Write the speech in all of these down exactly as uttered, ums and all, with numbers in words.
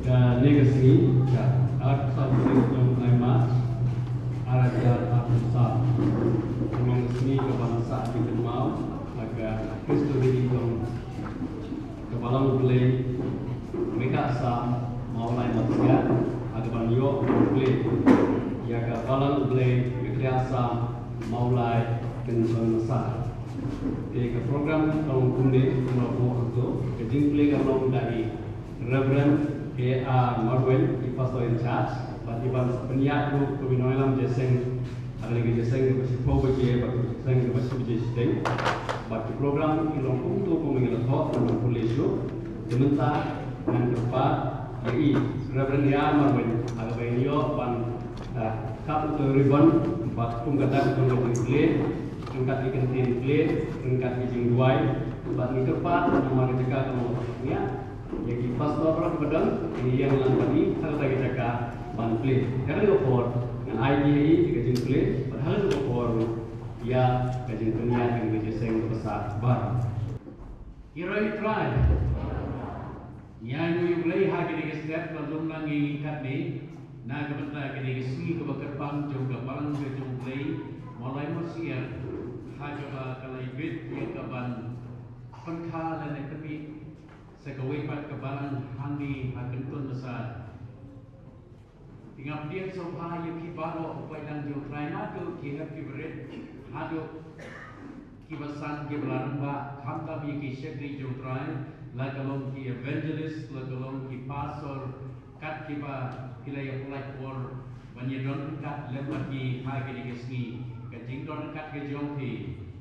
Ka ne ka sngi, ka arphew saw tarik jong u bnai March, ar hajar arphew saw, ka long ka sngi kaban sah jingkynmaw ha ka Khristoni jong ka Balang U Blei Mekha Assam Mawlai Mawsiang, ha kaban ïoh U Blei ïa ka Balang U Blei Mekha Assam Mawlai Kynsan Masa. Te ka program ka long kumne, kumba la buh hangto, ka jingplie ka long da i Reverend A R Marwein, i Pastor in Charge, bad i ban sa pynïaid ruh kum i nongïalam jingïaseng, ha kane ka jingïaseng kaba shiphew baje, bad ka jingïaseng kaba shi baje shiteng. Bad ka program ka long kumto kumba ngi la thoh, ka long pule shuh. Te mynta, Ngan kyrpad ïa i Reverend A R Marwin ha kaba in ïoh ban, ah, kap uto u ribbon bad kum kata ka jingplie ryngkat ki kyntien plie ryngkat ki jingduwai bad ngi kyrpad namar ka jaka ka long kaba sniang. Ïa ki pastor baroh kiba don ngi ïeng lang bad i ha kata ka jaka ban plie. Ka dei ka por ngan ai ïa i ka jingplie bad ha kata ka por ïa ka jingpynïaid ka jingïaseng kaba sah baroh. Ki roi Trai. Ngi ainguh ïa U Blei ha kine ki step ba lum lang ïa ngi katne na ka bynta kine ki sngi kaba kyrpang jong ka balang ka jong U Blei Mawlai Mawsiang ha kaba ka la ibit ïa ka ban pynkha lane pynmih sa kawei pat ka balang hangne ha Kyntun Basa. Te nga pdiang sngewbha ïa phi baroh u paidlang jong U Trai naduh ki hep ki barit haduh kiba san kiba la rangbah, khamtam ïa ki shakri jong U Trai, la ka long ki evangelist, la ka long ki pastor, kat kiba phi la ïa pynlait por ban ïa don ryngkat lem bad ngi ha kine ki sngi. Ka jingdon ryngkat ka jong phi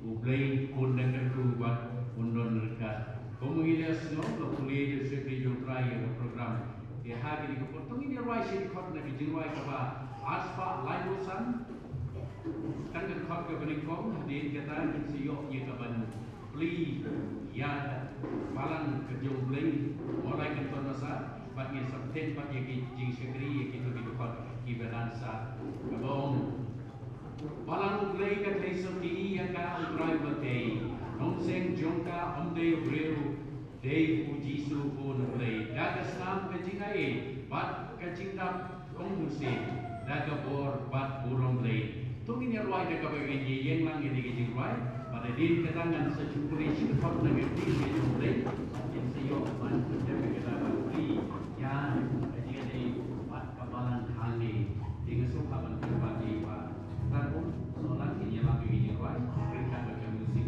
U Blei un da kyrkhu bad un don ryngkat. Kum ngi la sngew la pule da u shakri jong U Trai ïa ka program. Te ha kine ki por to ngin ïa rwai shi dkhot na ka jingrwai kaba arspah laiphew san. Tang ka dkhot kaba nyngkong, hadien kata ngin sa ïoh ïa ka ban plie ïa ka balang ka jong U Blei Mawlai Kyntun Basa bad ngin sa pynthikna pat ïa ki jingshakri ïa kito ki dkhot kiba dang sah, kaba ong: Balang U Blei ka thei sotti ïa ka U Trai uba thei, nongseng jong ka ym dei u briew, dei U Jisu Khun U Blei. Da ka snam ka jingai bad ka jingdap ong u sien, da ka bor bad burom Blei. To ngin ïa rwai da kaba ngin ïa ïeng lang ïa kine ki jingrwai. Bad hadien kata ngan sa shu pule shi dkhot na ka ktien ka jong U Blei. Ngin sa ïoh ban pyntip ïa kata ban plie ïa ka jingïadei bad ka balang hangne. Te nga sngewbha ban kyrpad ïa i Bah Tarbun, sngewbha ngin ïa lap ïa kine ki jingrwai ryngkat bad ka music.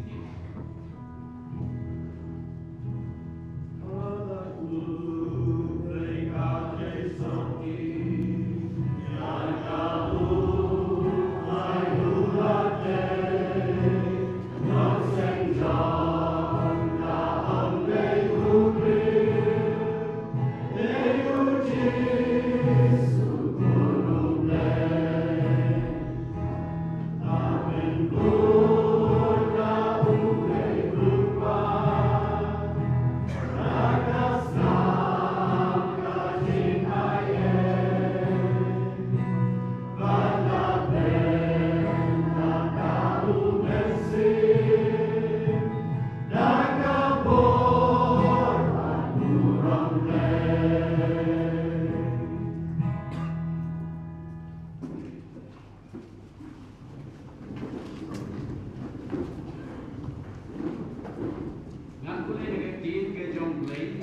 Ngan pule na ka ktien ka jong U Blei,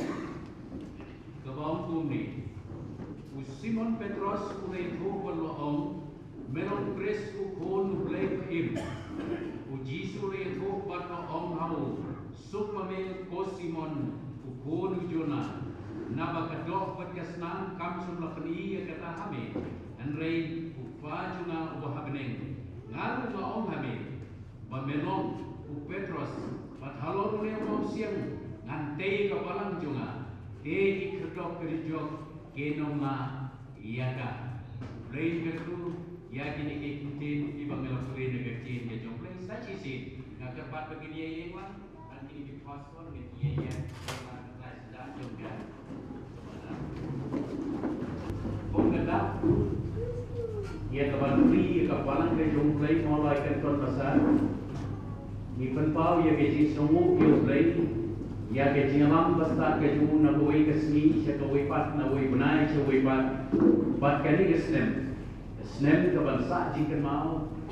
kaba ong kumne: U Simon Petros u la ïathuh bad u la ong, Me long Khrist u Khun U Blei ba im. U Jisu u la ïathuh bad u la ong ha u, Suk ma me ko Simon, u khun u Jona, naba ka doh bad ka snam kam shym la pyni ïa kata ha me, hynrei U Kpa jong nga uba ha bneng. Nga ruh nga ong ha me ba me long u Petros, bad halor une u mawsiang ngan tei ïa ka balang jong nga, te ki khyrdop ka rijok kin ym lah ïa ka. Blei un kyrkhu ïa kine ki ktien kiba nga la pule na ka ktien ka jong U Blei. Sa shisien nga kyrpad ba ngin ïa ïeng lang, bad kine ki pastor ngin ïa ïeng lang. Kum ka dak ïa ka ban plie ïa ka balang ka jong U Blei Mawlai Kyntun Basa, ngi pynpaw ïa ka jingsngewnguh ïa U Blei ïa ka jingïalam bastad ka jong u na kawei ka sngi sha kawei pat, na kawei bnai sha kawei pat. Bad kane ka snem, ka snem ka ban sah jingkynmaw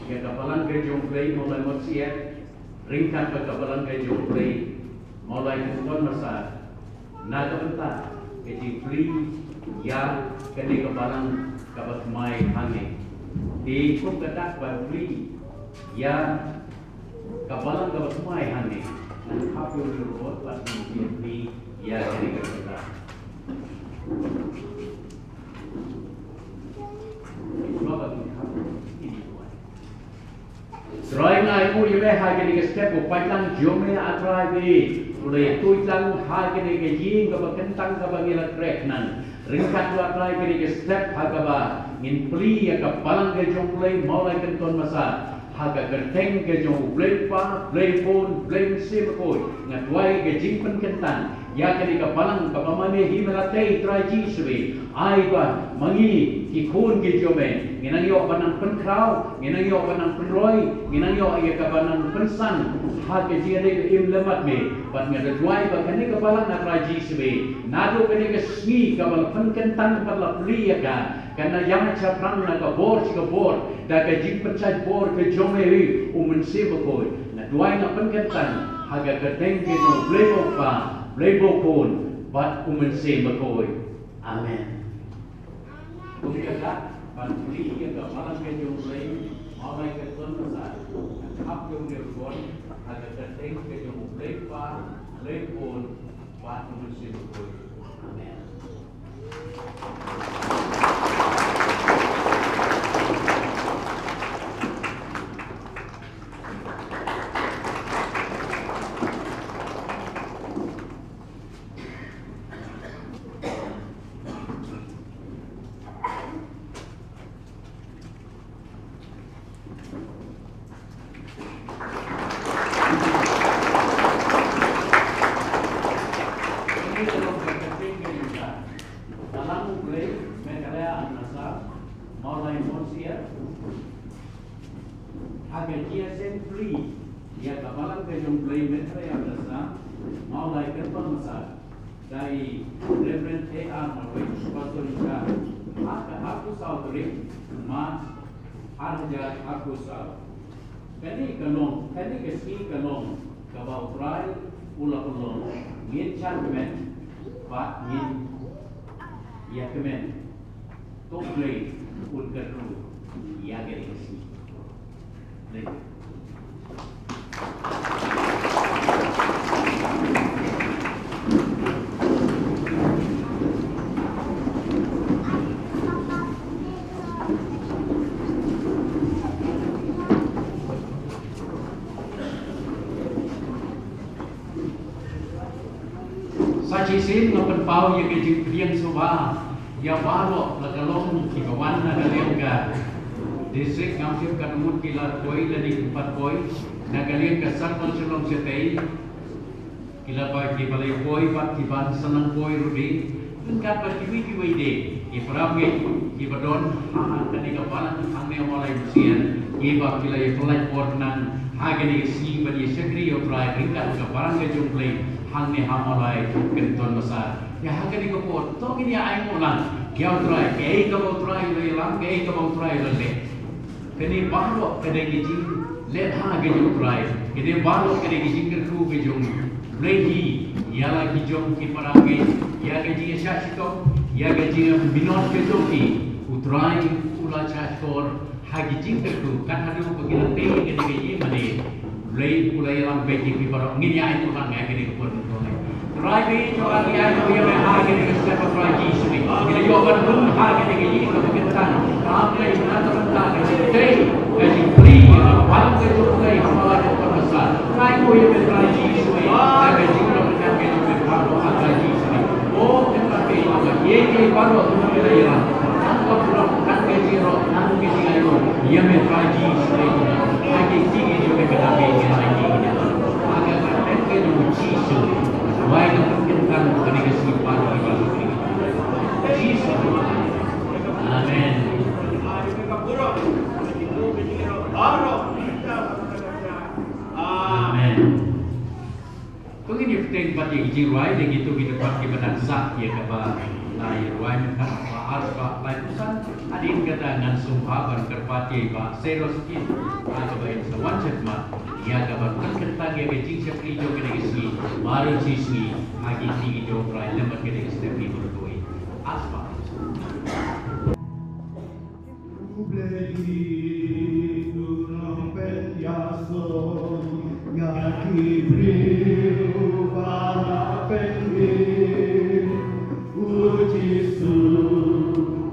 ïa ka balang ka jong U Blei Mawlai Mawsiat ryngkat bad ka balang ka jong U Blei Mawlai Kyntun Basa, na ka bynta ka jingplie ïa kane ka balang kaba thymmai hangne. Te kum ka dak ban plie ïa ka balang kaba thymmai hangne, ngan khap ïa u robot bad ngan plie ïa kane ka bynta. Trai, nga ai nguh ïa me ha kane ka step, u paidlang jong me, A Trai, bad Blei, tuid lang ha kane ka ïing kaba kyntang kaba ngi la khreh nang. Ryngkat, ah Trai, kane ka step ha kaba ngin plie ïa ka balang ka jong U Blei, Mawlai Kynton Masa, ha ka kyrteng ka jong U Blei Kpa, Blei Khun, Blei Mynsiem Bakhuid, nga duwai ka jingpynkyntang ïa kane ka balang kaba ma me hi me la tei, Trai Jisu e. Ai ba ma ngi ki khun ki jong me ngin nang ïoh ban nang pynkhraw, ngin nang ïoh ban nang pynroi, ngin nang ïoh ïa kaba nang pynsan ha ka jingïadei ba im lem bad me. Bad nga da duwai ba kane ka balang, ah Trai Jisu e, naduh kane ka sngi kaba la pynkyntang bad la plie ïa ka, kan nang ïaid shaphrang na ka bor sha ka bor da ka jingpynshait bor ka jong me, U Mynsiem Bakhuid. Nga duwai, nga pynkyntang ha ka kyrteng ka jong U Blei U Kpa, Blei U Khun bad U Mynsiem Bakhuid. Amen. Kumta, ban plie ïa ka balang ka jong U Blei, Mawlai Kynton Masa, nga khap ïa une u bor ha ka kyrteng ka jong U Blei Kpa, Blei Khun bad U Mynsiem Bakhuid. Amen. Balang U Blei Meghalaya Amritsar, Mawlai Monsier, ha ka jingïaseng plie ïa ka balang ka jong U Blei Meghalaya Amritsar, Mawlai Kynton Masa, da i Reverend A R Marwein, Pastor in charge, ha ka arphew saw tarik March, ar hajar arphew saw. Kane ka long, kane ka sngi ka long kaba U Trai u la pynlong. Ngin shad kmen bad ngin ïa kmen. To U Blei un kyrkhu ïa kane ka sngi. Thank you. Sa shisien nga pynpaw ïa ka jingpdiang sngewbha ïa baroh, la ka long kiba wan na ka liang ka district, ngam tip katno ngut ki la poi lane kim pat poi, na ka liang ka circle Shillong shatei. Ki la ba, kiba la ïa poi bad kiban sa nang poi ruh de, ryngkat bad kiwei kiwei de ki para bangeit kiba don ha kane ka balang hangne ha Mawlai Mynsiem, kiba ki la ïa pynlait por nang ha kane ka sngi ban ïa shakri ïa U Trai ryngkat ka balang ka jong U Blei hangne ha Mawlai Kynton Masa. Ïa ha kane ka por to ngin ïa ainguh lang ïa U Trai, kaei kaba U Trai u la ïalam, kaei kaba U Trai u la leh. Kane baroh ka dei ka jinglet ha ka jong U Trai. Kane baroh ka dei ka jingkyrkhu ka jong U Blei hi ïa la ki jong ki para bangeit, ïa ka jingïashah shitom, ïa ka jingminot ka jong ki. U Trai u la shah shkor ha ki jingkyrkhu, kat haduh ba ki la tei ïa kane ka ïing mane. Blei u la ïalam bad ki baroh. Ngin ïa ai tu lang ïa kane ka por mynta. Trai, ngi ïa ai tu ïa me ha kane ka step, Trai Jisu. Ngi ïa ban rung ha kane ka ïing kaba kyntang. Trai, na ka bynta ka jingtei, ka jingplie, ka ban ka jingtei ha Mawlai Kynton Masa. Trai, ko ïa me Trai Jisu. Ha ka jingplie ka jong me ha Trai Jisu. O, kynta ka ïa me, ïa ka baroh ka ïa. Nang ka baroh, nang ka jingïaroh, nang ka jingïaroh. Ïa me Trai Jisu. Ha ki kti ki jong me ka dang ka ïa Trai Jisu. Ha ka kyrteng ka jong Jisu. Wai ka pynkyntang kane ka sngi pat ka ba Jisu. Amen. Amen. To ngin ïa bteng pat ïa ki jingrwai, ïa kito ki dkhot kiba dang sah ïa kaba la ïa rwai mynta, ba ar spah laiphew san. Hadien kata ngan sngewbha ban kyrpad ïa i Bah Cyrus Kin, ha kaba in sa wan shakhmat ïa kaban pynkyntang ïa ka jingshakri jong kane ka sngi. Baroh shi sngi ha ki kti ki jong U Trai lem bad kane ka step ni bad kawei. Ar spah. U Blei u nongpynïasoh ïa ki briew ba la pynim. U Jisu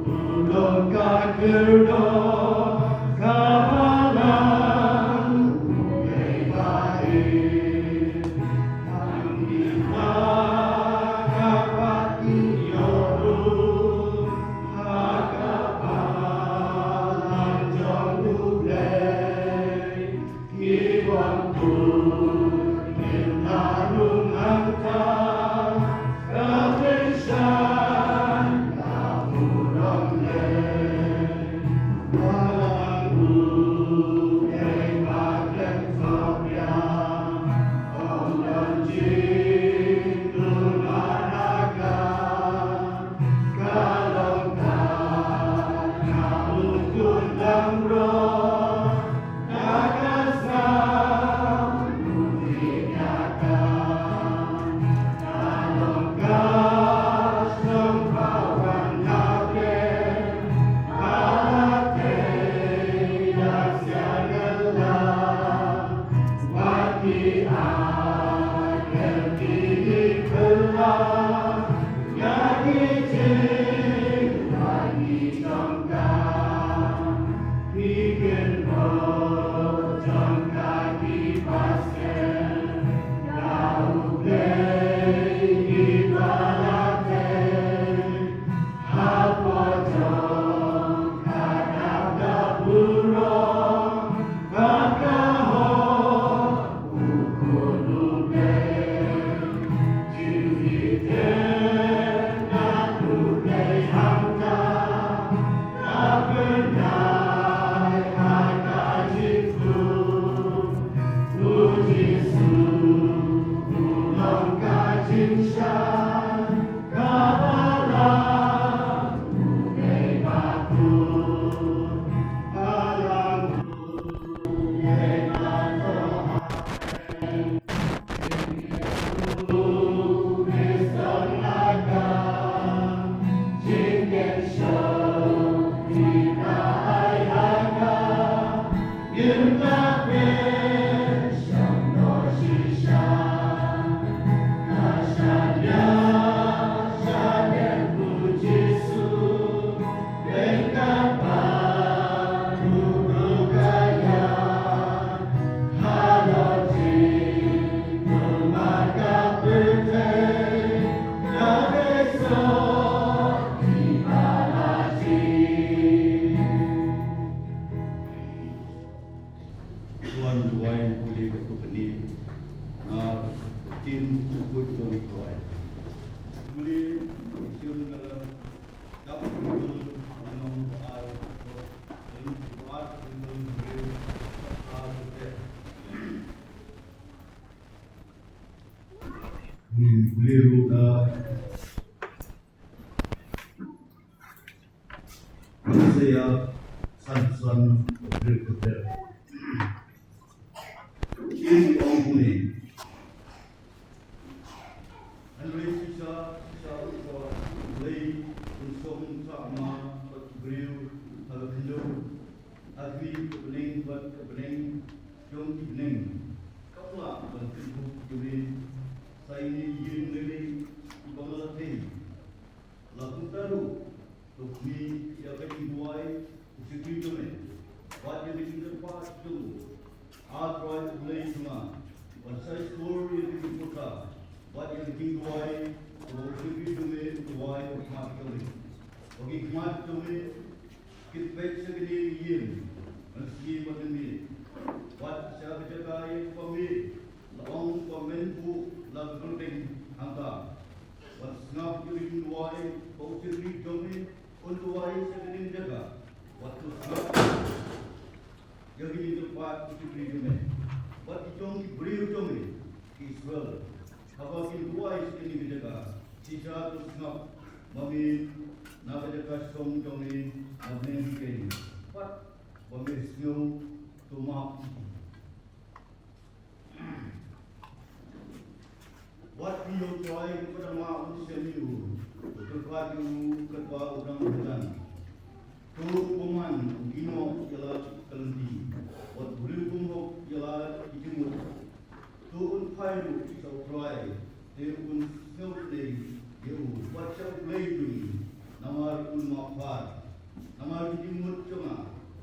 u long ka kyrdoh ka balang U Blei ba im. Tuan duwai pule ka tukni na tin tukut tuan duwai. Pule siun kala dap pule nong ai in buat pule pule pule pule. Pule pule ru na Isaiah san san, briew khyndai. Ki ong kumne. Hynrei shisha, shisha u Blei un sngewthuh ma bad ki briew ha ka khyndew, ha ki bneng bad ki bneng jong ki bneng. Kam lah ban kyntu ïa me, sa ïa ine i ïing lei lei iba nga la thei. La kumta ruh, to khmih ïa ka jingduwai u shakri jong me bad ïa ka jingkyrpad jong u. A Trai U Blei jong nga, ban sa ïaskor ïa ka jingpyrta bad ïa ka jingduwai kaba u shakri jong me u duwai ha khmat jong me. Ba ki khmat jong me kin peit sha kane ka ïing mynsngi bad mynmiet, bad sha ka jaka ïa kaba me la ong ba men buh la ka kyrteng hangta. Bad sngap ïa ka jingduwai ba u shakri jong me un duwai sha kane ka jaka. Bad to sngap ïa ka jingkyrpad u shakri jong me bad ki jong ki briew jong me ki Israel. Haba kin duwai sha kane ka jaka, shisha to sngap ma me na ka jaka shong jong me na bneng ki keiñ. Bad ba me sngew to map ïa ki. Wat ïa u Trai u kyrpad ma un shem ïa u, u kyrpad ïa u katba u dang kyrdan. To u bymman u ïehnoh ïa la ka lynti, wat u briew bymhok ïa la ki jingmut. To un phai ruh sha u Trai, te un sngewthuh ïa u, wat sha u Blei jong ngi, namar un map phar. Namar ki jingmut jong nga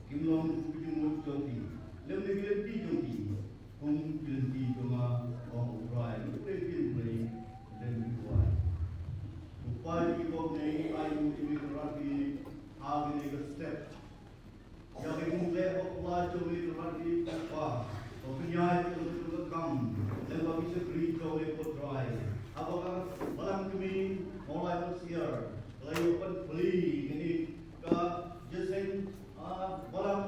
kim long kum ki jingmut jong ki, lymne ki lynti jong ki kum ki lynti jong nga, ong u Trai. Ngi kyrpad ïa u Blei, lem ki duwai. Ko Pa, ngi bok ne ai u ïa me ko Trai ha kane ka step. Ïa ka jingleh bakla jong me ko Trai, Kpa, ba pynïaid ïa ka kam lem bad ki shakri jong me ko Trai. Haba ka balang kmie Mawlai Mynshiar ka la ïoh ban plie kane ka jingïaseng, ah, balang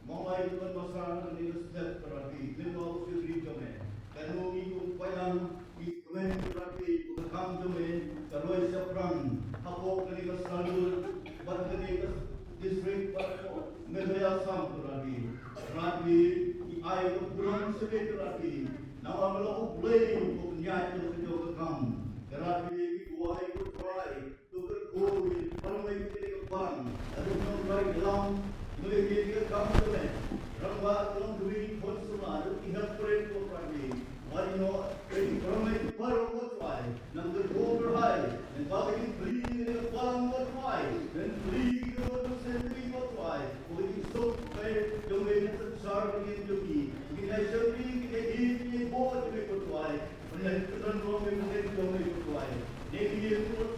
Mawlai Lyngkot Masar, kane ka step ko Trai, lem bad ki shakri jong me. Kano ngi kum paidbah ngi kmen ko Trai ba ka kam jong me ka roi shaphrang hapoh kane ka Salwar bad kane ka district bad Meghalaya Assam ko Trai. Ko Trai, ngi ai ka burom sha me ko Trai, namar me long u Blei uba pynïaid ïa ka jong ka kam. Ko Trai, ngi duwai ko Trai, to kyrkhu ïa ki paralok kiba dei ka bang, haduh nongtrei ki lam, ngi ïa ka kam jong me. Rangbah, ki long ki khun samla, haduh ki helper ko Trai. Wat ïehnoh ïa ki paralok baroh ko Trai, nang kyrkhu kyrhai, nang ba ka jingplie ïa ka bang.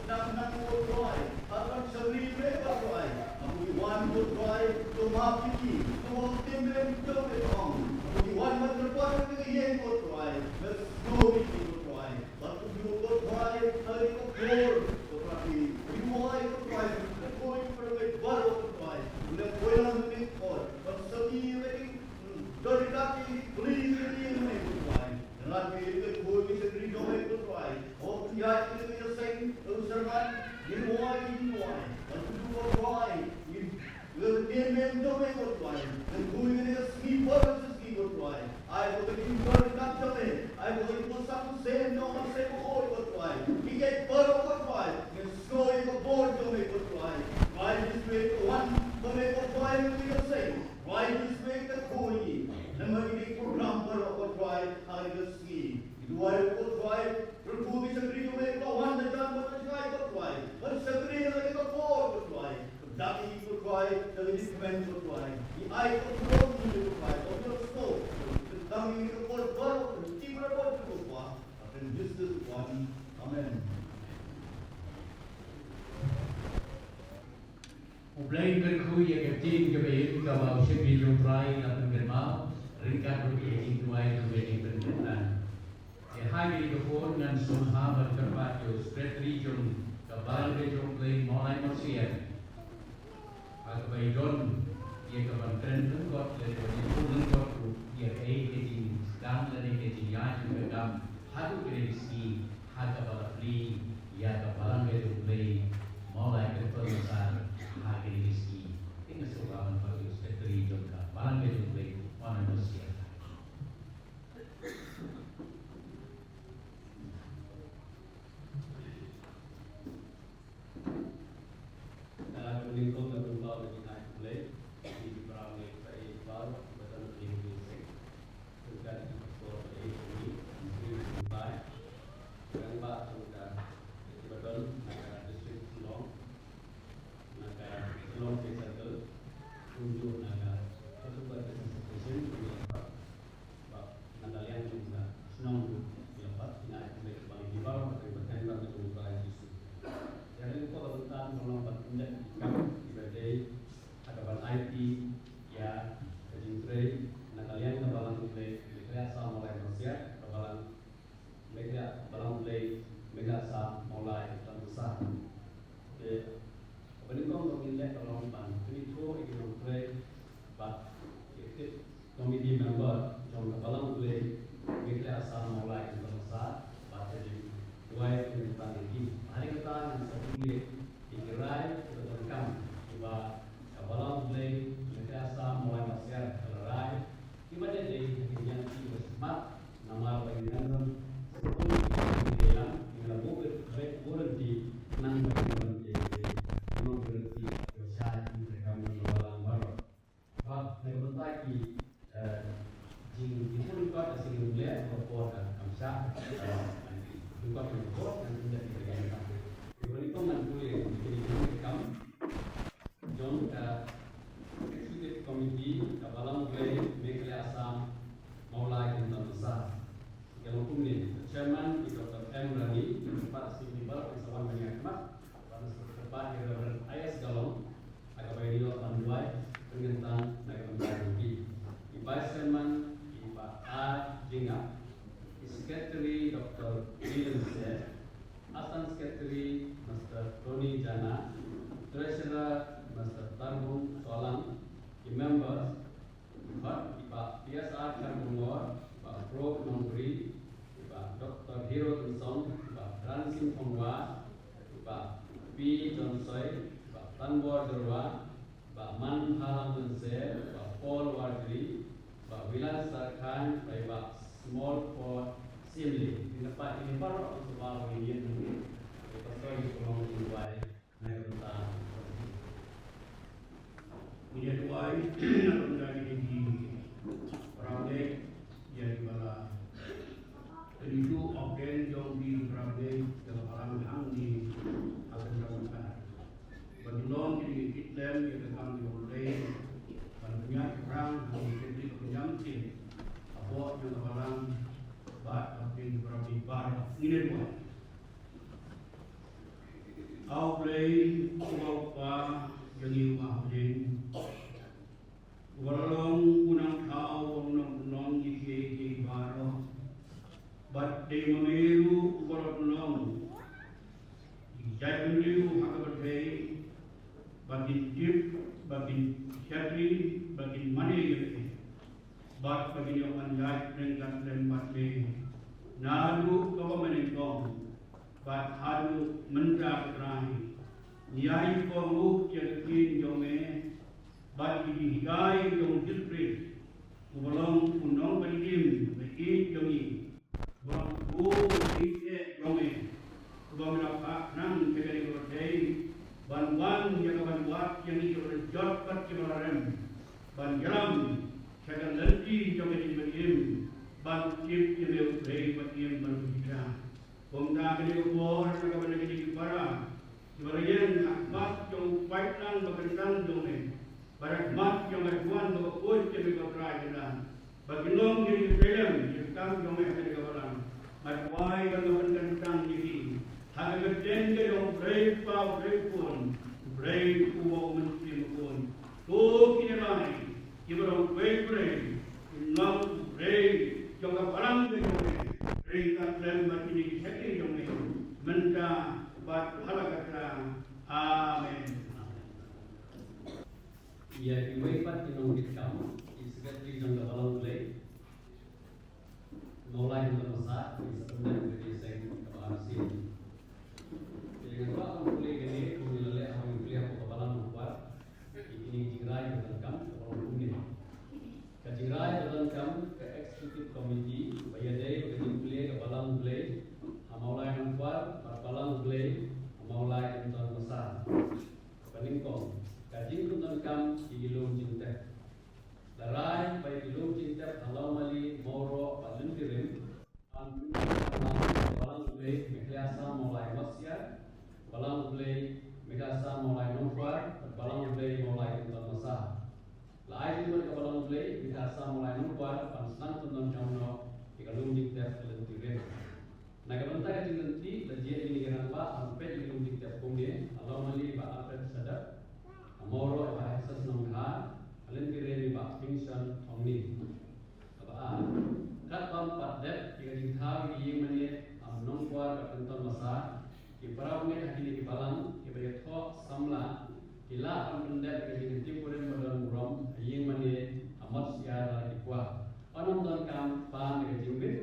Nang nang ko Trai, akan shakri me ko Trai. Aku iwan ko Trai, to map ki, to map ki men to me ong. Aku iwan man terpar ke yen ko Trai, me snow ki ko Trai. Aku ko Trai, hari ko kor, ko Trai. Iwai ko Trai, ko kor ko Trai, baro ko Trai. Ule ko yang me ko, kan shakri me. Dori kaki, please, please, please, Trai. Ngan ki ke ko ki shakri jong me ko Trai. O ya ki ke seng, o servan, ni wai, ni wai. Aku ko Trai. Ni ni men jong me ko Trai. Ngan ko ni ke sngi por, sngi ko Trai. Ai ko ke dori kaki jong me. Ai ko ke ko sang sen jong me se ko oi ko Trai. Ni ke por ko Trai. Ni soi ko por jong me ko Trai. Ai ni soi ko wan ko me ko Trai ni ke seng. Trai, this way ka khuid. Namar ïa ki program baroh ko Trai, ha kane ka sngi. Ngi duwai ko Trai, pyrkhu ki shakri jong me ba wan da jan bad da jngai ko Trai. Ban shakri ha kane ka por ko Trai. Kynda ki ko Trai, da ki kmen ko Trai. Ngi ai ko Trai, ngi ko Trai, ko Trai sngewbha. Kynda ngi ko por baroh, kynda ki por baroh ko Trai. Amen. Amen. U Blei un kyrkhu ïa ka ktien kaba ïeit kaba u shakri jong u Trai la pynkynmaw ryngkat ruh ïa ka jingduwai jong ka jingpynkyntan. Te ha kane ka por ngan sngewbha ban kyrpad ïa u Secretary jong ka Balang ka jong u Blei Mawlai Mawsiang, ha kaba i don ïa ka ban kren lyngkot lane ban ïathuh lyngkot ruh ïa kaei ka jingsdang lane ka jingïaid jong ka kam haduh kane ka sngi, ha kaba la plie ïa ka Balang ka jong u Blei Mawlai Kynton Massar ha kane ka sngi. Te nga sngewbha ban phah ïa u Secretary jong ka Balang ka jong u Blei Mawlai Mawsiang. Ka nyngkong nga pynpaw ïa ka jingïaid U Blei ïa ki para bangeit baroh kiba don ha kane ka seng. Ryngkat ïa ki pastor baroh, ïa ki rangbah jong ka, ïa kiba don na ka district Shillong, na ka Shillong State Circle, kumjuh na ka Chhattisgarh Business Association, kumjuh Ba, na ka liang jong ka shnong, ïa, ba, ïa, ïa, ba, ïa, ba, ïa, ba, ïa, ba, ïa, ba, ïa, Jisu. Ïa, ïa, ko, ba, ba, ba, ba, ba, ïa, ïa, ba, ïa, ba, ïa, ka ban aiti, ïa, ka jingtrei, na ka liang ka Balang U Blei, Meghalaya Assam Mawlai Mawsiang, ka Balang Meghalaya, Balang U Blei, Meghalaya Assam Mawlai Kynton Massar. Te, kaba nyngkong ba ngin leh ka long ban pynithuh ïa ki nongtrei bad ki executive committee member jong ka Balang U Blei Meghalaya Assam Mawlai Kynton Massar bad ka jingduwai pynkyntang ïa ki. Bad ha kata ngan sa pule ïa ki rai kiba donkam kiba ka Balang U Blei Meghalaya Assam Mawlai Mawsiang ka la rai, kiba dei dei ha ki niam kiba smat. Namar ba ngin ym sngewthuh ïa ki dei lang, ngin ym buh buh lynti, nang ba ngin ym dei dei, ngin ym buh lynti ïa ka shai, ïa ka kam jong ka Balang baroh. Bad na ka bynta ki, eh, jing, jingpynlong ka sngewlem ka por ka kam shah, eh, lem ka por kan ym dei ïa ka kam. Ïa ka nyngkong ngan pule ïa ka kam. Jong ka Executive Committee ka Balang U Blei Meghalaya Assam Mawlai Kynton Massar. Ka long kumne, ka Chairman i Doctor M Rani, ka kyrpad ïa ki member ba sa wan ban ïakhmat, bad ka kyrpad ïa i Reverend I S Galong, ha kaba ïadei bad ban duwai pynkyntang na ka bynta jong ki. I Vice Chairman i Bah R Jingap, i Secretary Doctor Dylan Seh, Assistant Secretary Mister Tony Jana, Treasurer Mister Tarbung Solang, ki members, bad i Bah P S R Kharkongor, i Bah Brooke Nongbri, i Bah Doctor Hero Tynsong, i Bah Ransing Thongwa, i Bah P Jonsoi, i Bah Tanbor Jyrwa, Bah Manphalang Lynseh, Bah Paul Warjri, Bah Wilan Sarkhan, bad Bah Smallford Syiemlieh. Ngi kyrpad ïa ki baroh ki sngewbha ba ngin ïeng hangne. Ïa ka soi ïa ka long jingduwai na ka bynta. Ngi ïa duwai na ka bynta kine ki para bangeit, ïa kiba la pynduh organ jong ki para bangeit, ïa ka balang hangne ha ka bynta. Ban long ki kit lem ïa ka kam jong U Blei, ban pynïaid shaphrang ha ki Katholik ka pynïam shisien hapoh jong ka balang bad ha ki para bangeit baroh. Ngin ïa duwai. A U Blei, uba U Kpa jong ngi uba ha bneng, uba la long u nongthaw, uba long nongpynlong ïa kiei kiei baroh, bad dei ma me ruh uba la pynlong ïa ki jaitbynriew ha ka pyrthei, ba kin tip, ba kin shakri, ba kin mane ïa me, bad ba kin ïoh ban ïaid ryngkat lem bad me naduh kaba mynnyngkong bad haduh mynta, ko Trai. Ngi ai jingkohnguh ïa ka ktien jong me bad ki jinghikai jong u Jisu Khrist, uba long u nongpynim ba ïeit jong ngi, uba long u ïeit jong me, uba me la phah khnang sha kane ka pyrthei ban wan ïa ka ban wad ïa ngi kiba la jot bad kiba la rem, ban ïalam sha ka lynti jong ka jingpynim, ban tip ïa me, U Blei ba ïeit bad u jingkyrkhu. Kumta kane ka por, na ka bynta kine ki para kiba la ïeng ha khmat jong u paidlang ba kyntang jong me, bad ha khmat jong ka duwan kaba khuid jong me, ko Trai, kata ba kin long ïa ki tyrnem ïa ka kam jong me ha kane ka balang. Nga duwai ba ngan pynkyntang ïa ki ha ka kyrteng ka jong U Blei Kpa, U Blei Khun, U Blei uba U Mynsiem Bakhuid. Ko kine lai kiba long uwei u briew, kin long u briew jong ka balang ka jong me, ryngkat lem bad kine ki shakri jong me, mynta bad ha la ka jong ka. Amen. Ïa kiwei pat ki nongkitkam, ki secretary jong ka balang U Blei, Mawlai Kynton Massad, ki sa pynlong ka jingïaseng kaba arsien. Te nga kwah ban pule kane, kum ngi la leh ha u pule ha ka balang Nongkwar, ïa kine ki jingrai kiba donkam, kaba long kumne. Ka jingrai ba donkam ka Executive Committee ba ïadei bad ka jingpule ka balang U Blei ha Mawlai Nongkwar bad balang U Blei ha Mawlai Kynton Massad. Kaba nyngkong, ka jingpyndonkam ïa ki lum jingtep. La rai ba ïa ki lum jingtep ha Lawmali, Mawroh bad Lyntirim ban pyndonkam ha Balang U Blei Meghalaya Assam Mawlai Mawsiar, Balang U Blei Meghalaya Assam Mawlai Nongkwar bad Balang U Blei Mawlai Kynton Massad. La ai jingmut ïa ka Balang U Blei Meghalaya Assam Mawlai Nongkwar ban sdang pyndonkam noh ïa ka lum jingtep ha Lyntirim. Na ka bynta ka jinglynti, la jied ïa kine ki rangbah ban peit ïa ka lum jingtep kumne: ha Lawmali i Bah Alfred Shadap, ha Mawroh i Bah Hexas Nonghar, ha Lyntirim i Bah Pingsan Thongni. Kaba ar, katba ym pat dep ïa ka jingthaw ïa ka ïing mane ha Nongkwar bad Kynton Massad, ki para bangeit ha kine ki balang kiba ïathoh samla ki lah ban pyndep ïa ka jingkyntiew kurim ba don burom ha ïing mane ha Mawsiar lada ki kwah. Yn ym donkam pan da ka jingbit,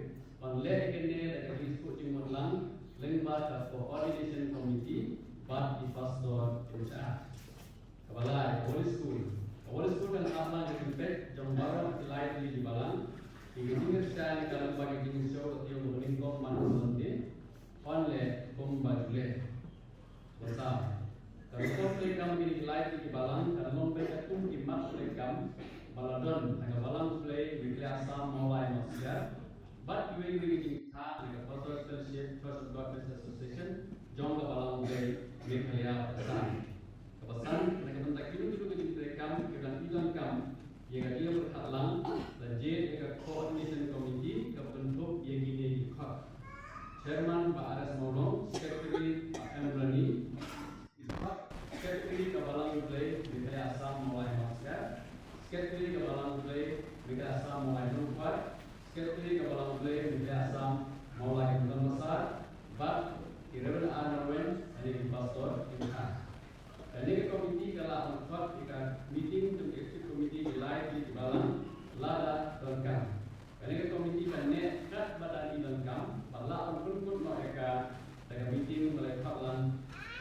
yn leh ïa kane da ka jingsngew jingmut lang lyngba ka Coordination Committee bad ki pastor in charge. Kaba lai, ka Valley School. Ka Valley School kan ap lang ka jingpeit jong baroh ki lai tylli ki balang ïa ka jingkyrshan ïa ka lyngba ka jingsngew ka taïew kaba nyngkong man ka Sunday. Yn leh kumba ju leh. Kaba saw, ka rukom treikam kine ki lai tylli ki balang kan long beit katkum ki mat treikam ba la don na ka Balang U Blei Meghalaya Assam Mawlai Mawsiar bad kiwei kiwei ki jingthaw na ka Pastoral Fellowship Church of God Baptist Association jong ka Balang U Blei Meghalaya Assam. Kaba san, na ka bynta kino kino ki jingtreikam kiba dang i donkam ïa ka ïing pyrkhat lang, la jied ïa ka Coordination Committee kaba kynthup ïa kine ki dkhot: Chairman Bah R S Mawlong, Secretary Bah M Rani, Secretary ka Balang U Blei Meghalaya Assam Mawlai Mawsiar, Secretary ka Balang U Blei Meghalaya Assam Mawlai Nongkwar, Secretary ka Balang U Blei Meghalaya Assam Mawlai Kynton Massad, bad i Reverend R Narwen, ane ki pastor in charge. Kane ka committee ka lah ban khot ïa ka meeting jong ka executive committee ki lai tylli ki balang lada donkam. Kane ka committee kan neh katba dang i donkam bad lah ban pynkut noh ïa ka da ka meeting ba la khot lang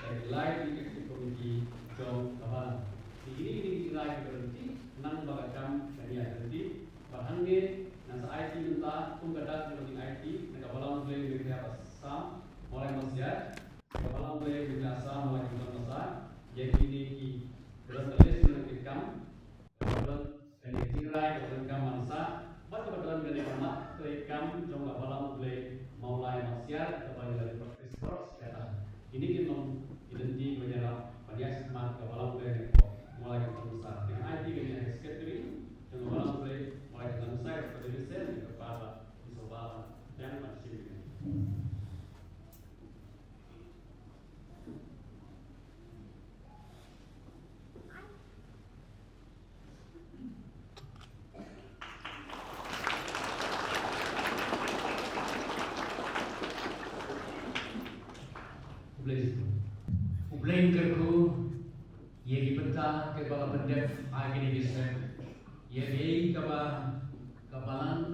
da ki lai tylli ki executive committee jong ka balang. Te kine ki dei ki jingrai kiba ryntih khnang ba ka kam kan ïaid ryntih. Bad hangne ngan sa aiti mynta kum ka dak jong ka jingaiti na ka Balang U Blei Meghalaya Assam Mawlai Mawsiar, ka Balang U Blei Meghalaya Assam Mawlai Kynton Massad, ïa kine kiba don ka list jong ki kam, kaba don kane ka jingrai kaba donkam ban sah, bad kaba don kane ka mat treikam jong ka Balang U Blei Mawlai Mawsiar kaba ngi la dep practice baroh shi katta. Kine kin long ki lynti kiba ngi ïarap ban ïaid shakhmat ka Balang U Blei Mawlai Kynton Massad. Te ngan aiti kane ha ka secretary jong ka Balang U Blei Mawlai Kynton Massad, ka Father Vincent, ka Father Isobal, ïa ban shim kane. Blei kyrkhu ïa ki bynta kiba la pyndep ha kine ki step. Ïa kaei kaba ka balang,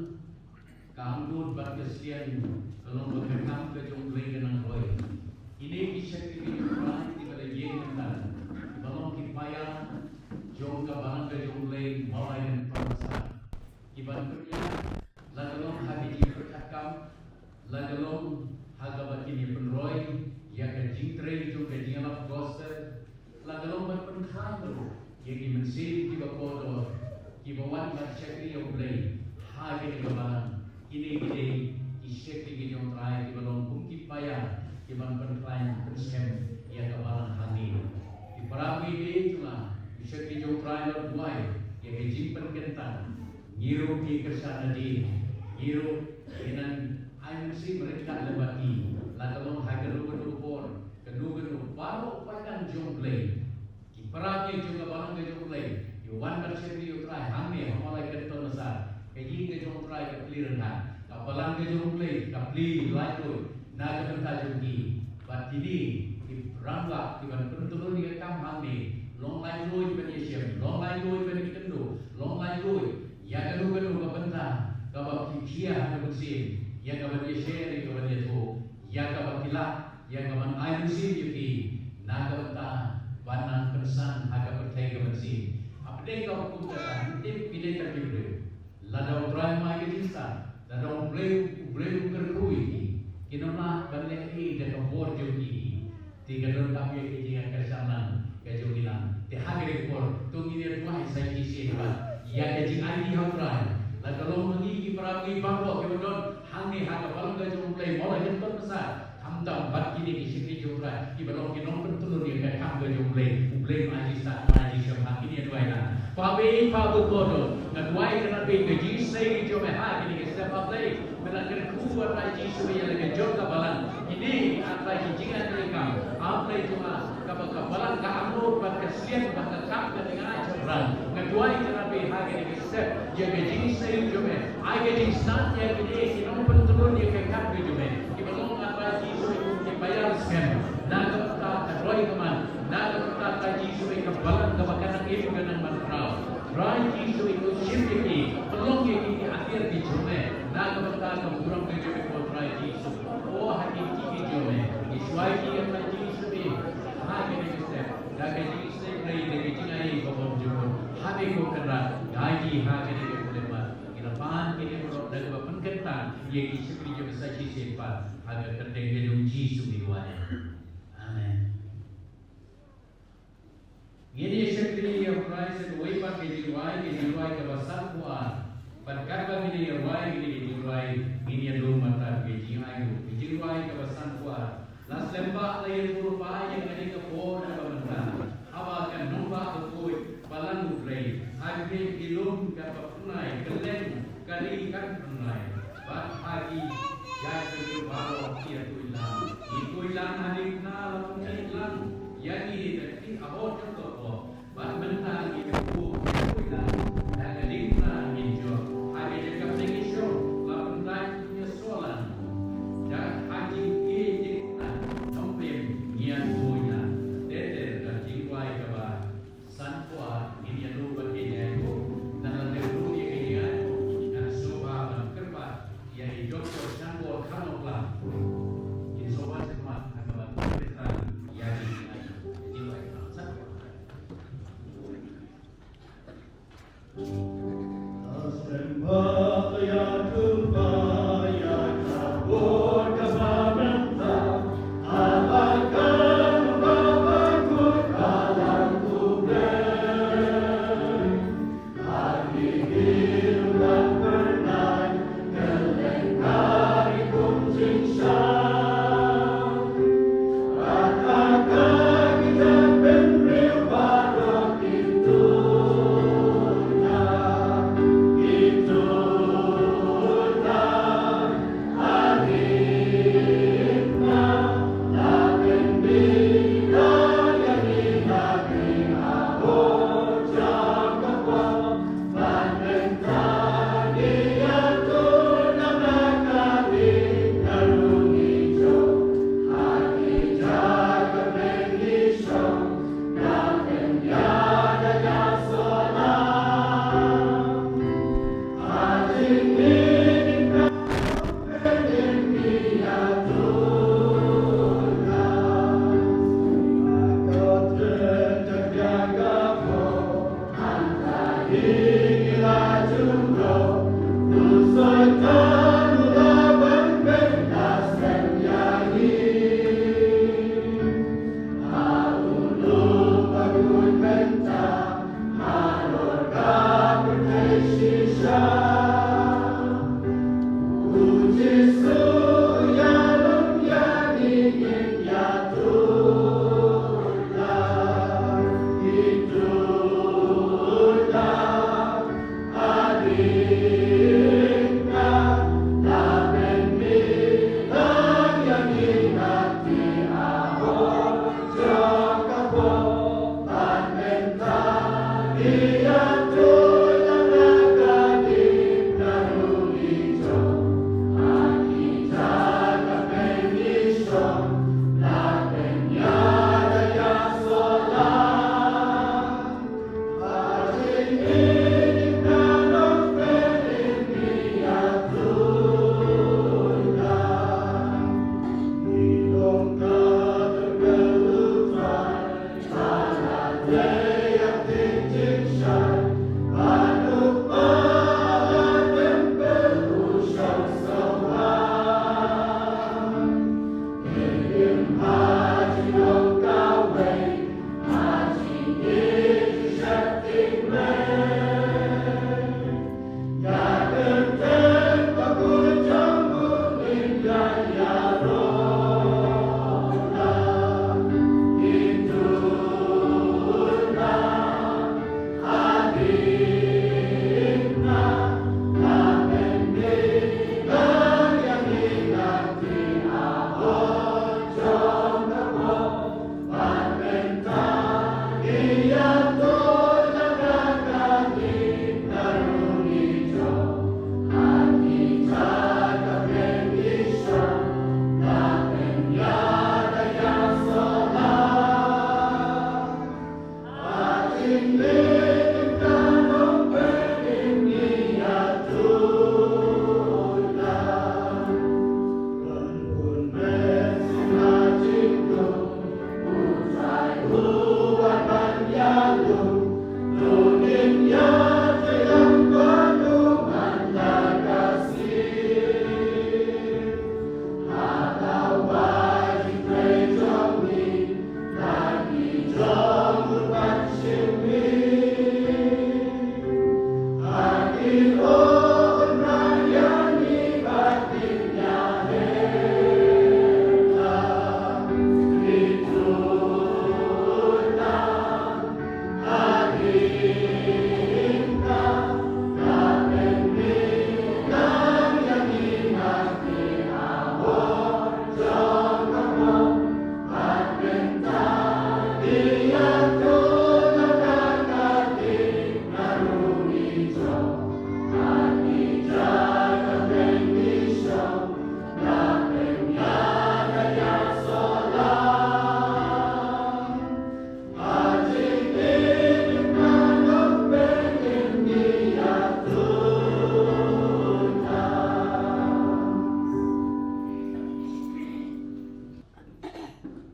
ka angnud bad ka slian ka long ba ka kam ka jong Blei ka nang roi. Kine ki shakri ki jong Trai kiba la ïeng mynta, kiba long ki paia jong ka balang ka jong Blei, mawlai kan pynsa. Kiban pynïaid, la ka long ha ka jingpyrkhat kam, la ka long ha kaba kin ïa pynroi ïa ka jingtrei jong ka jingïalap gospel, la ka long ban pynkhlaiñ ruh ïa ki mynsiem kiba kordor, kiba wan ban shakri ïa U Blei ha kane ka balang. Kine ki dei ki shakri ki jong Trai kiba long kum ki paia kiban pynkhlaiñ pynskhem ïa ka balang hangne. Ki para bangeit jong nga, ki shakri jong Trai, la duwai ïa ka jingpynkyntang. Ngi ruh ngi kyrshan na dien, ngi ruh ngi nang ai mynsiem ryngkat lem bad ki, la ka long ha kano kano ka por, kano kano, baroh paidbah jong Blei. Ki para ki jong ka balang ka jong Blei, ki wan ban shakri ïa U Trai hangne ha Mawlai Kynton Massar. Ka ïing ka jong U Trai ka plie ryngkat, ka balang ka jong Blei ka plie laitluid na ka bynta jong ki. Bad kine ki rangbah kiban pyntrei ïa ka kam hangne, long laitluid ban ïashem, long laitluid ban ïakynduh, long laitluid ïa kano kano ka bynta kaba ki khia ha ka mynsiem, ïa kaban ïashare, ïa kaban ïathuh, ïa kaba ki lah, ïa kaban ai mynsiem ïa ki na ka bynta ban nang pynsan ha ka pyrthei ka mynsiem. Hapdeng ka hukum kata, ngim tip phi dei tang ki briew. Lada U Trai um ai ka jingstad, lada U Blei, U Blei um kyrkhu ïa ki, kin ym lah ban leh ei da ka bor jong ki. Te ka donkam ïa ka jingïakyrshan lang ka jong ngi lang. Te ha kane ka por to ngin ïa duwai sa shisien pat ïa ka jingaiti ha U Trai. La ka long ma ngi ki para ngi baroh kiba don hangne ha ka balang ka jong U Blei, Mawlai Kynton Massar, khamtam bad kine ki shakri jong U Trai kiba long ki nongpyntrei ïa ka kam ka jong U Blei. U Blei un ai jingstad, un ai jingshem ha kine, duwai lang. Kpa baieit, Kpa bun kordor, nga duwai kyrpad ïa ka jingshisha jong me ha kine ki step, A Blei. Me la kyrkhu, A Trai Jisu, ïa la ka jong ka balang. Kine, A Trai, ki jingïatreilang, A Blei jong nga, kaba ka balang ka angnud bad ka slian bad ka kam ka dang ai shaphrang. Nga duwai kyrpad ha kine ki step ïa ka jingshisha jong me. Ai ka jingstad ïa kine ki nongpyntrei ïa ka kam ka jong me, kiba long, A Trai Jisu, ki paia skhem na ka bynta ka roi ka man, na ka bynta, A Trai Jisu, ka balang kaba ka nang im ka nang man khraw. Trai Jisu, ko shim ïa ki, pynlong ïa ki ki atiar ki jong me na ka bynta ka burom ka jong me, ko Trai Jisu. O ha ki kti ki jong me, ngi shu ai ki, A Trai Jisu, ha kine ki step, da ka jingshisha, da ka jingai ba bymjukut. Ha me, ko Kynrad, guide ki ha kine ki step, ngi la pan kine baroh da kaba pynkyntang ïa ki shakri jong me sa shisien pat, ha ka kyrteng ka jong U Jisu ngi duwai. Amen. Ngin ïa shakri ïa U Trai sa kawei pat ka jingrwai, ka jingrwai kaba sanphew ar. Bad katba ngin ïa rwai kine ki jingrwai, ngin ïa lum mynta ka jingai ruh, ka jingrwai kaba sanphew ar. La slem bah, la ïathuhlypa ïa kane ka por kaba mynta, haba ka nongbah bakhuid ba lang U Blei, ha khmih ki lum katba pynlait, kylleng ka ri kan pynlait. Bad ha ki jait bynriew baroh ki ïakhuid lang. Ki khuid lang ha diengphna, la pynmih lang ïa ki da ki ahot jong ka pop. Bad mynta ki khuid lang, da ka diengphna ngin jop. Ha ka jaka pdeng ki shong, la pynlait ïa shuh lang. Da ha ki diengphna, nongpynim ngi ïakhuid lang. Te te ka jingrwai kaba sanphew ar, ngin ïa lum bad ka jingai ruh. Nalor ngin lum ïa ka jingai ruh, ngan sngewbha ban kyrpad ïa i Doktor Shanbor Kharnongklam. Ngin sngewbha sha khmat, ngan ban kyrpad ïa ka jingai ruh. Ka jingrwai kaba sanphew ar.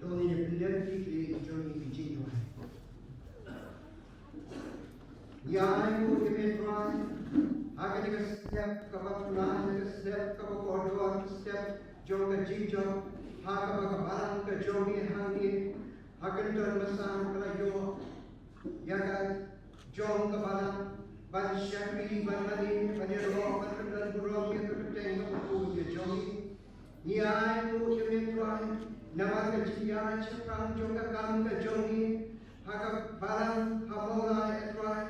To ngin ïa pynlong ki ki jong ngi ki jingduwai. Ïa ai nguh ïa me Trai ha kane ka step kaba pura, ha kane ka step kaba kordor, ka step jong ka jingjop, ha kaba ka balang ka jong ngi hangne ha Kynton Masan ka la ïoh ïa ka jong ka balang ban shakri, ban mane, ban ïaroh, ban pynlong burom ïa ka kyrteng kaba khuid ka jong ngi. Ngi ai nguh ïa me Trai namar ka jingïaid shaphrang jong ka kam ka jong ngi ha ka balang ha Mawlai A Trai.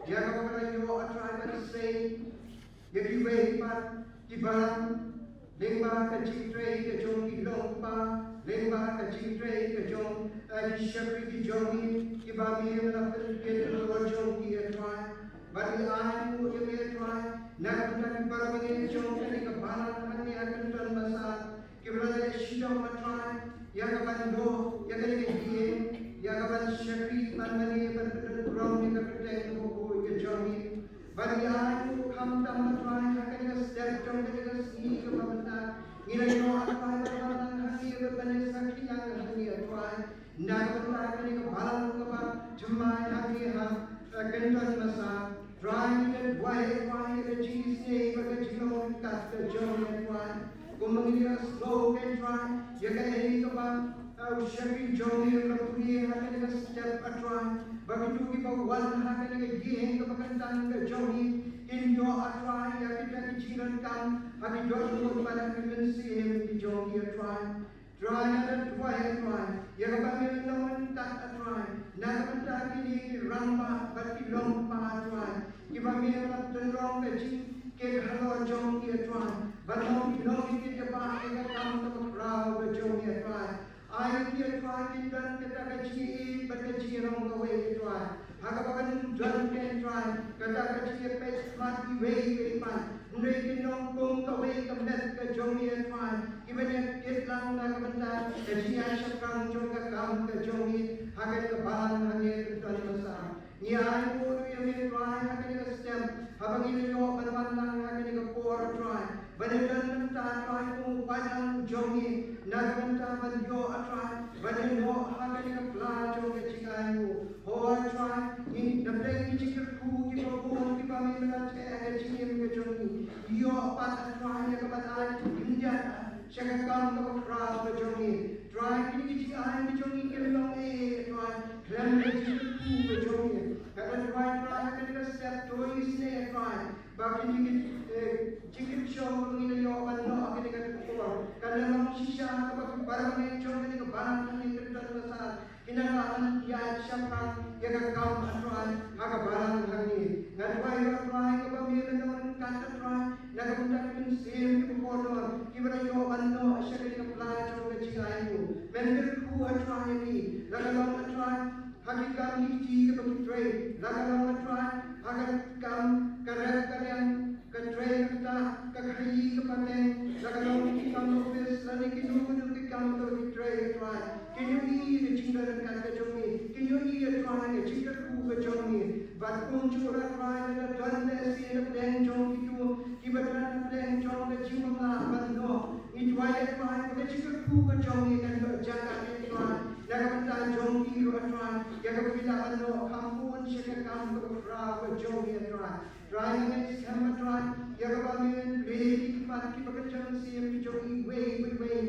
Ïa kaba ka la ïoh A Trai ban sei ïa kiwei pat ki balang lyngba ka jingtrei ka jong ki longkpa, lyngba ka jingtrei ka jong, eh, ki shakri ki jong ngi kiba me la pynkit halor jong ki A Trai. Bad ngi ai nguh ïa me Trai na ka bynta ki para bangeit jong kane ka balang hangne ha Kynton Masan kiba la leh shitom A Trai ïa ka ban ïoh ïa kane ka ïing, ïa ka ban shakri, ban mane, ban pyndonkam ïa ka kyrteng kaba khuid ka jong ngi. Bad ngi ai nguh khamtam A Trai ha kane ka step jong kane ka sngi kaba mynta ngi la ïoh A Trai ban wan lang hangne bad ban ïa sakhi lang hangne A Trai. Na ka bynta kane ka balang kaba thymmai hangne ha, eh, Kynton Masan. Trai ngi duwai A Trai ïa ka jingisynei bad ka jinglong ryngkat ka jong ngi A Trai. Kumba ngi ïa sngewthuh A Trai ïa kaei kaba, eh, u shakri jong ngi u la pule ha kane ka step A Trai. Bad kito kiba wan ha kane ka ïing kaba kyntang ka jong ngi kin ïoh A Trai ïa kita ki jingdonkam ha ki dohnud bad ha ki mynsiem ki jong ngi A Trai. Trai nga da duwai A Trai ïa kaba me long ryngkat A Trai na ka bynta kine ki rangbah bad ki longkpa A Trai kiba me la pynrong ka jingkit halor jong ki A Trai. Bad long ki long ki kit kiba ïa ka kam kaba khraw ka jong ki A Trai. Ai ki A Trai kin don kata ka jingïeit bad ka jingïarap kawei A Trai ha kaba kan don Ïa peit khmat iwei ïa iwei pat. Hynrei ki nongkum kawei ka met ka jong ngi, A Trai, kiba ïa kit lang na ka bynta ka jingïaid shaphrang jong ka kam ka jong ngi ha kane ka balang hangne, kynta ka masa. Ngi ainguh ïa me, A Trai, ha kane ka step, haba ngi la ïoh ban wan lang ha kane ka por, A Trai, ban ïadon bynta, A Trai, kum u paidlang jong ngi na ka bynta ban ïoh, A Trai, ban ïanoh ha kane ka pla jong ka jingainguh. Ho, A Trai, ngi, na pdeng ki jingkyrkhu kiba bun kiba me me la theh ha ka jingim ka jong ngi, ïoh pat, A Trai, ïa ka ban ai khyndiat sha ka kam kaba khraw ka jong ngi. Trai, kine ki jingai ki jong ngi kim long ei ei, A Trai, khlem ka jingkyrkhu ka jong ngi. Ka ban, Trai, Trai, ha kane ka step to isynei, A Trai, ba kine ki, eh, jingkyrshan ba ngi la ïoh ban noh ha kane ka por, kan long shisha kaba ki para bangeit jong kane ka balang hangne, kynta ka masa, kin nang lah ban ïaid shaphrang ïa ka kam, A Trai, ha ka balang hangne. Nga duwai, A Trai, kaba me me nongryngkat, A Trai, na ka bynta ki mynsiem kiba kordor kiba la ïoh ban noh sha kane ka pla jong ka jingainguh. Men kyrkhu, A Trai, ïa ki, la ka long, A Trai, ha ki kam ki kti kiba ki trei, la ka long, A Trai, ha ka kam ka rep ka riang, ka trei ka ktah, ka khaïi ka pateng, la ka long ki kam office lane kino kino ki kam kiba ki trei, A Trai. Kin ïohi ïa ka jingdon ryngkat ka jong ngi, kin ïohi, A Trai, ïa ka jingkyrkhu ka jong ngi. Bad kumjuh, A Trai, lada don lehse na pdeng jong kito kiba don na pdeng jong ka jingbymlah ban noh, ngi duwai, A Trai, ba ka jingkyrkhu ka jong ngi kan ïoh jaka, A Trai, na ka bynta jong ki ruh, A Trai, ïa kaba ki lah ban noh kham bun sha ka kam kaba khraw ka jong ngi, A Trai. Trai, nga ngeit skhem, A Trai, ïa kaba men plie ïa ki khmat kiba kynja mynsiem ki jong iwei pa iwei,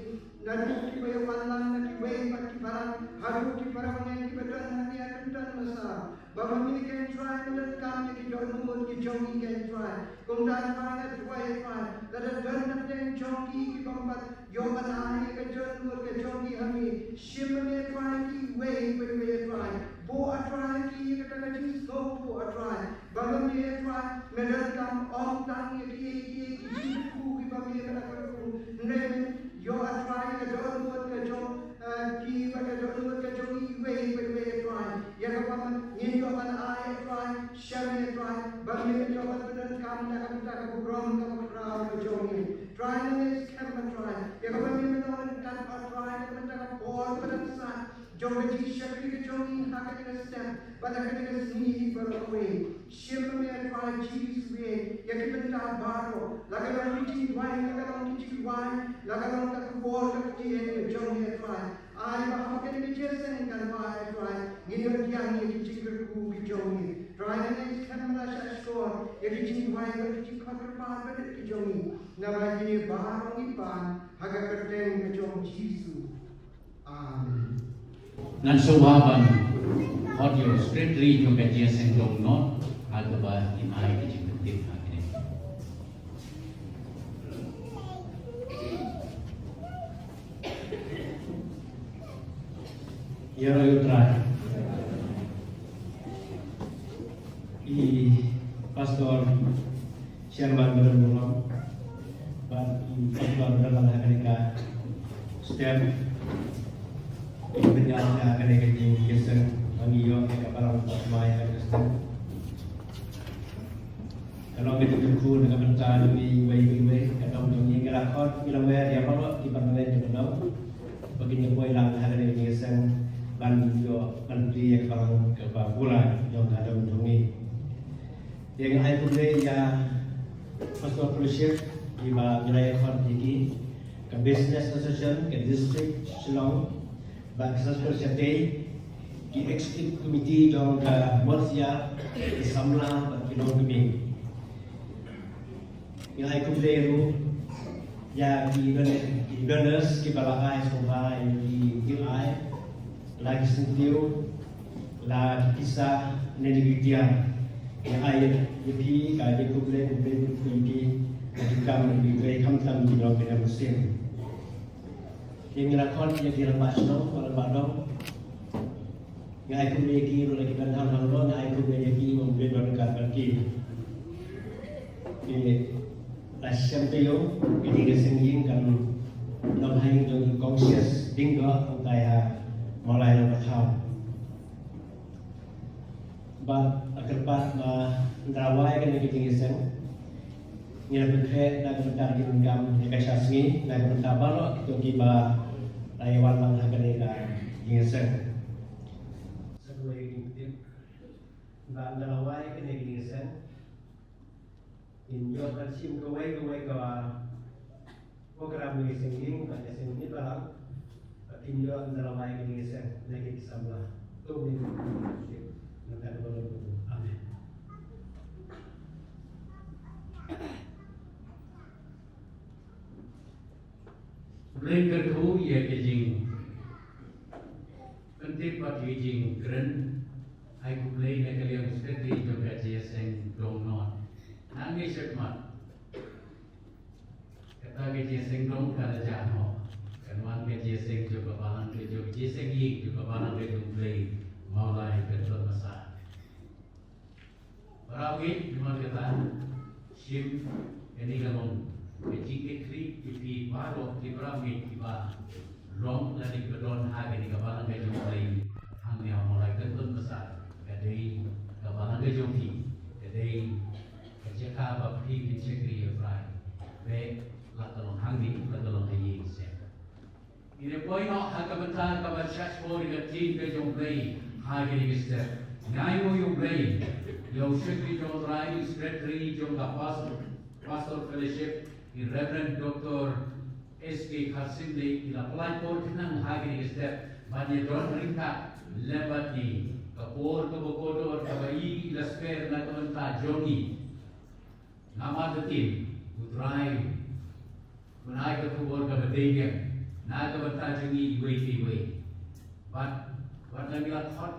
naduh kiba ïa wan lang na kiwei pat ki balang haduh ki para bangeit kiba don hangne, kynta ka masa, ba ma me, Kynrad, me donkam ïa ki dohnud ki jong ngi, Kynrad. Kumta, Trai, nga duwai, Trai, lada don na pdeng jong ki ki bym pat ïoh ban ai ïa ka dohnud ka jong ngi ha me, shim ma me, Trai, kiwei pa iwei, Trai. Buh, A Trai, ïa ki ïa kata ka jingsngewthuh, A Trai, ba ma me, Trai, me donkam ym tang ïa kiei kiei ki jingkyrkhu kiba me me la kyrkhu, hynrei me ïoh, A Trai, ïa ka dohnud ka jong, eh, ki, bad ka dohnud ka jong ngi iwei pa iwei, A Trai. Ïa kaba me, ngin ïoh ban ai, A Trai, sha me, A Trai, ba me ïoh ban pyndonkam na ka bynta ka burom kaba khraw ka jong ngi. Trai, nga ngeit skhem, A Trai, ïa kaba me me nongryngkat, A Trai, na ka bynta ka por kaba dang sah jong ka jingshakri ka jong ngi ha kane ka step bad ha kane ka sngi baroh kawei. Shim ma me, A Trai Jisu, ïa ki bynta baroh, la ka long ki jingduwai, la ka long ki jingrwai, la ka long ka khubor ka ktien ka jong ngi, A Trai. Ai ba ha kane ka jingïaseng kan, A Trai, ngin ïoh pdiang ïa ki jingkyrkhu ki jong ngi. Trai, nga ngeit skhem ba la shah shkor ïa ki jingduwai bad ki jingkhot kyrpad ba rit ki jong ngi. Naba kine baroh ngi pan ha ka kyrteng ka jong Jisu. Amen. Ngan sngewbha ban khot ïa u Secretary jong ka Jingïaseng Dong North ha kaba in ai ka jingkyntiew ha kane. Ïaroh ïa U Trai. I Pastor Sherman Brennan Bungong, bad i Pastor Brennan ha kane ka step. I bynta ha kane ka jingïaseng, ba ngi ïoh ïa ka balang mai ha kane ka step. Ka long ka jingkyrkhu na ka bynta jong ngi iwei pa iwei, ka dong jong ngi, ngi la khot, ngi la wer ïa baroh ki para bangeit jong ka dong ba kin ïa poi lang ha kane ka jingïaseng ban ïoh ban plie ïa ka balang kaba pura jong ka dong jong ngi. Te nga ai khublei ïa Pastor Fellowship kiba ngi la ïa khot ïa ki, ka Business Association ka District Shillong, bad ka Sasper Shatei, ki Executive Committee jong ka Mawsiar, ki samla bad ki longkmie. Ngi ai khublei ruh ïa ki don-, ki donors kiba la ai sngewbha ïa ki, ki ai la ki syntiew, la ki pisa ne ki tiar. Ngi ai ïa phi ka jingkhublei, khublei, khublei ïa phi, la ki kam, la ki trei khamtam ki longkmie mynsiem. Te ngi la khot ïa ki rangbah shnong, rangbah dong. Nga ai khublei ïa ki ruh la ki ban hang hang noh, nga ai khublei ïa ki, U Blei un don ryngkat bad ki. Te la shisien te ïoh ïa ki, ka seng ïing kan long ha ïing jong u Kong Sias Diengdoh, utai ha Mawlai Nongpathaw. Bad la kyrpad ba Trawai kane ka jingïaseng. Ngi la pynkhreh na ka bynta ki nongkam ïa ka sha sngi, na ka bynta baroh kito kiba la ïa wan lang ha kane ka jingïaseng. Sa kawei ka jingtip. Ba trawai kane ka jingïaseng. Ngin ïoh ban shim kawei kawei ka program ïaseng ïing, ban ïaseng ïing balang, bad ngin ïoh ban rawai ïaseng na ki samla. To ngin ïaseng. Amen. Khublei kyrkhu ïa ka jing pyntip bad ïa ka jingkren. Ai khublei na ka liang u Secretary jong ka jingïaseng Dong North. Nangne shakhmat. Kata ka jingïaseng dong ka la jah noh. Kan wan ka jingïaseng jong ka balang ka jong, jingïaseng ïing jong ka balang ka jong U Blei. Mawlai Kynton Massad. Para bangeit, namar kata shim kane ka long ka jingkitkhlieh ïa phi baroh ki para bangeit kiba long lane kiba don ha kane ka balang ka jong U Blei. Hangne ha Mawlai Kynton Massad ka dei ka balang ka jong phi, ka dei ka jaka ba phi phin shakri ïa U Trai. Bad la ka long hangne, la ka long ha ïing seh. Ngin ïa poi noh ha ka bynta kaba shah shkor ïa ka ktien ka jong U Blei ha kine ki step. Nga ai nguh ïa U Blei, ïa u Secretary jong U Trai, Secretary jong ka Pastor, Pastor Fellowship, i Reverend Doctor S K Kharsing Blei, i la pynlait por khnang ha kine ki step ban ïa don ryngkat lem bad ngi. Ka por kaba kordor kaba i la sper na ka bynta jong ngi. Namar ka ktien U Trai un ai ka khubor kaba dei biang na ka bynta jong ngi iwei pa iwei. Bad wat la ngi la khot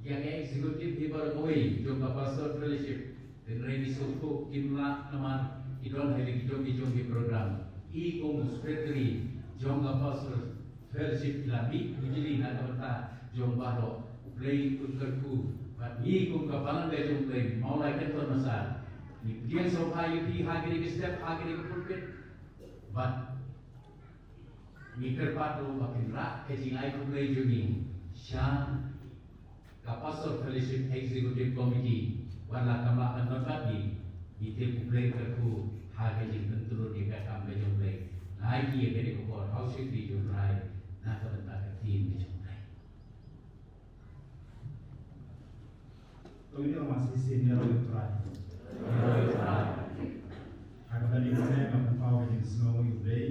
ïa ka executive hi baroh kawei jong ka Pastor Fellowship, hynrei ngi sngewthuh kim lah namar ki don ha ki jong ki jong ki program. I kum u secretary jong ka Pastor Fellowship, la mih u jingïaseng na ka bynta jong baroh. U Blei un kyrkhu bad ngi kum ka balang ka jong U Blei Mawlai Kynton Massad. Ngi pdiang sngewbha ïa phi ha kine ki step, ha kine ki pulpit. Bad ngi kyrpad ruh ba kin rah ka jingai khublei jong ngi sha ka Pastor Fellowship Executive Committee, wat la kam lah ban don bad ngi, ngi tip U Blei kyrkhu ha ka jingpyntrud ïa ka kam ka jong U Blei. Ngi ai ïa kane ka por ha u Secretary jong U Trai na ka bynta ka ktien ka jong U Blei. To ngin ïa ong shisien, ïaroh ïa U Trai. Ha kaba nyngkong nga pynpaw ka jingsngew ïa U Blei.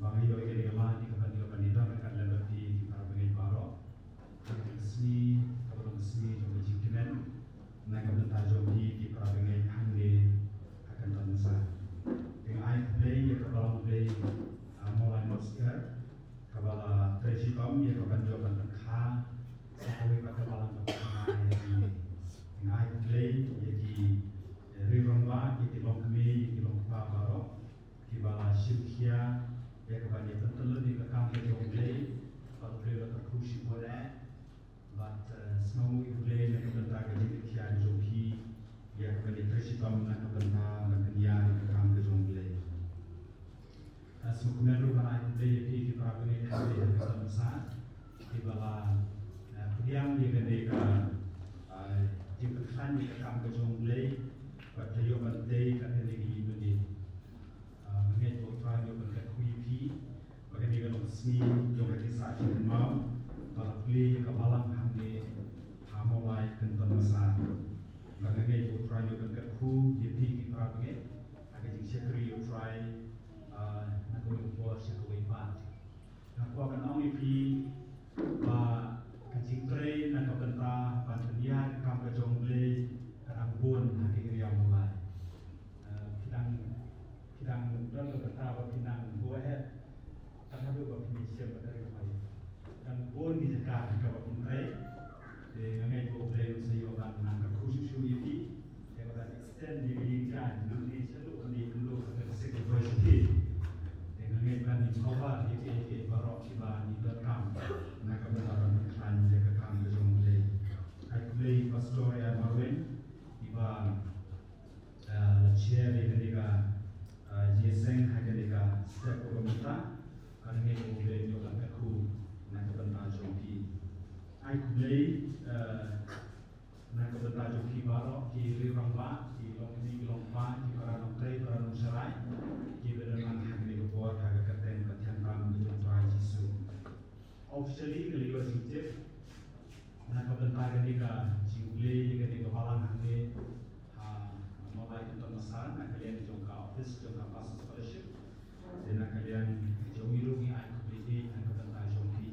Ba nga ïoh ïa kane ka lad, ïa kaba nga ïoh ban ïadon ryngkat lem bad phi ki para bangeit baroh ha kane ka sngi kaba long ka sngi jong ka jingkmen na ka bynta jong phi ki para bangeit hangne ha Kynton Massad. Te nga ai khublei ïa ka balang Blei, ah, Mawlai Mawsiar, kaba la trei shitom ïa ka ban ïoh ban pynkha sa kawei pat ka balang kaba kynmaw ïa hangne. Te nga ai khublei ïa ki, eh, rangbah, ïa ki longkmie, ïa ki longkpa baroh kiba la shim khia ïa ka ban ïa pyntyllun ïa ka kam ka jong U Blei, bad U Blei u la kyrkhu shibun eh, bad, eh, sngewnguh ïa U Blei na ka bynta ka jingkit khia ka jong phi ïa ka ban ïa trei shitom na ka bynta ban pynïar ïa ka kam ka jong U Blei. Eh, sngewkmen ruh ban ai khublei ïa phi ki para bangeit ha ka bynta kiba la, eh, pdiang ïa kane ka, eh, jingpynkhlaiñ ïa ka kam ka jong U Blei, bad ka ïoh ban tei kat kane ka ïing mane. Ah, nga ngeit ba U Trai un kyrkhu ïa phi ba kane ka long ka sngi jong ka jingsah jingkynmaw ba la plie ïa ka balang hangne ha Mawlai Kynton Massad. Bad nga ngeit ba U Trai un kyrkhu ïa phi ki para bangeit ha ka jingshakri ïa U Trai, ah, na kawei ka por sha kawei pat. Nga kwah ban ong ïa phi ba ka jingtrei na ka bynta ban pynïar ka kam ka jong U Blei ka dang bun ha ka area Mawlai. Eh, phi dang, phi dang don ka bynta ba phin nang go ahead. Tang haduh ba phin ïashem ba ka ri ka pai. Dang bun ki jaka kaba phin trei. Te nga ngeit ba U Blei un sa ïoh ban nang kyrkhu shuh shuh ïa phi. Te ba kan extend ïa ka ïing ka nangne shaduh ban ïa kynduh ha ka District University. Te nga ngeit ban ïa cover ïa kiei kiei baroh kiba ngi donkam na ka bynta ban pynkhlaiñ ïa ka kam ka jong U Blei. Ai khublei Pastor ïa Marwin iba, ah, la chair ïa kane ka, ah, jingïaseng ha kane ka step kaba mynta. Nga ngeit ba U Blei un ïoh ban kyrkhu na ka bynta jong phi. Ai khublei, ah, Na ka bynta jong phi baroh, ki riew rangbah, ki longkmie, ki longkpa, ki para nongtrei, para nongsharai, kiba don man ha kane ka por ha ka kyrteng ka thiang tam ka jong U Trai Jisu. Officially, ka la ïoh jingtip na ka bynta kane ka jingpule ïa kane ka balang hangne ha Mawlai Kyntong Masa, na ka liang jong ka office jong ka Pastors' Fellowship. Te na ka liang jong ngi ruh ngi ai khublei na ka bynta jong phi.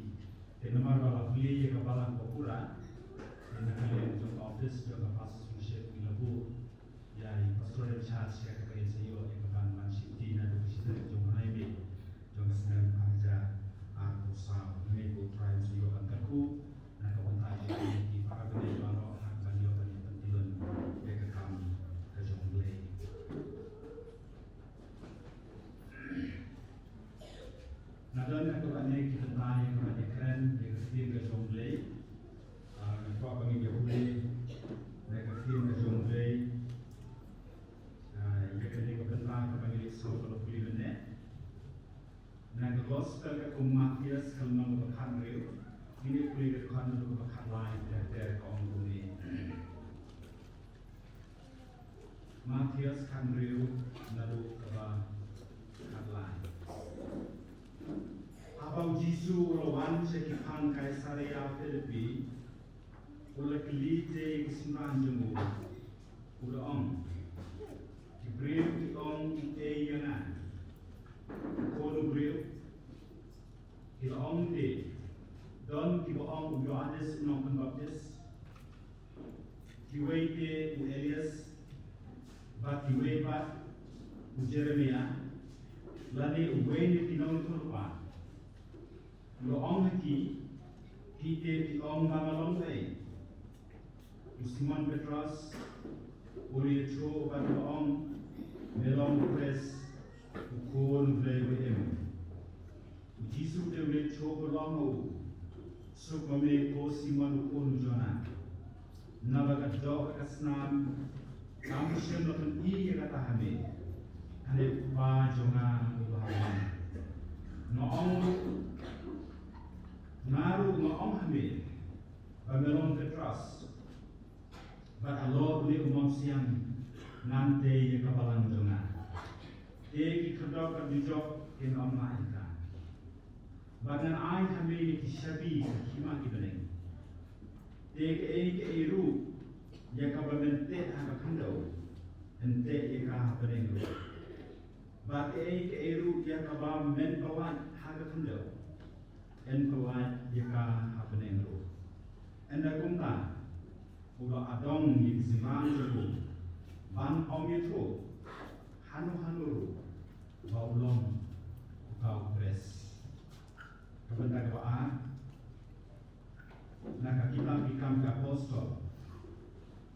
Te namar ba la plie ïa ka balang ba pura, te na ka liang jong ka office jong ka Pastors' Fellowship ngi la buh ïa i Pastor in charge ïa kaba in sa ïoh ïa ka ban ban shim kti naduh ka shi tarik jong u bnai May jong ka snem ar hajar arphew saw. Ngeit ba U Trai un sa ïoh ban kyrkhu na ka bynta jong ki para bangeit baroh ha ka ban ïoh ban ïa pyntlun ïa ka kam ka jong U Blei. Nga don katto katne ki bynta ïa ka ban ïakren ïa ka ktien ka jong U Blei. Ah, nga kwah ba ngin ïa pule na ka ktien ka jong U Blei. Ah, ïa kane ka bynta kaba ngi leit sngew ka la pule mynne. Na ka Gospel katkum u Mathaios ka lynnong kaba khathynriew. Ngin ïa pule ka dkhot naduh kaba khatlai ter ter, ka ong kumne. Mathaios khathynriew naduh kaba khatlai. Haba u Jisu u la wan sha ki phang Kaisaria Philipi, u la kylli te ki synran jong u, u la ong, ki briew ki ong ei ïa nga, u Khun u briew? Ki la ong te, don kiba ong u Ïoannis u nongpynbaptis, kiwei te u Elias, bad kiwei pat u Jeremia, lane uwei na ki nongïathuhlypa. U la ong ha ki, phi te phi ong ba nga long uei? U Simon Petros u la ïathuh bad u la ong, me long u Khrist, u Khun U Blei ba im. U Jisu te u la ïathuh bad u la ong ha u, suk ma me ko Simon u khun u Jona. Naba ka doh ka snam kam shym la pyni ïa kata ha me, hynrei u Kpa jong nga uba ha bneng. Nga ong ruh, nga ruh nga ong ha me ba me long Petros, bad halor une u mawsiang ngan tei ïa ka balang jong nga. Te ki khyrdop ka dujok kin ym lah ïa ka. Bad ngan ai ha me ïa ki shabi ka hima ki bneng. Te kaei kaei ruh ïa kaba men teh ha ka khyndew, yn teh ïa ka ha bneng ruh. Bad kaei kaei ruh ïa kaba men pyllait ha ka khyndew, yn pyllait ïa ka ha bneng ruh. Ynda kumta u la adong ïa ki synran jong u ban ym ïathuh hano hano ruh ba u long uta u Khrist. Ka bynta kaba ar, na ka kitab Ki Kam ki Apostol,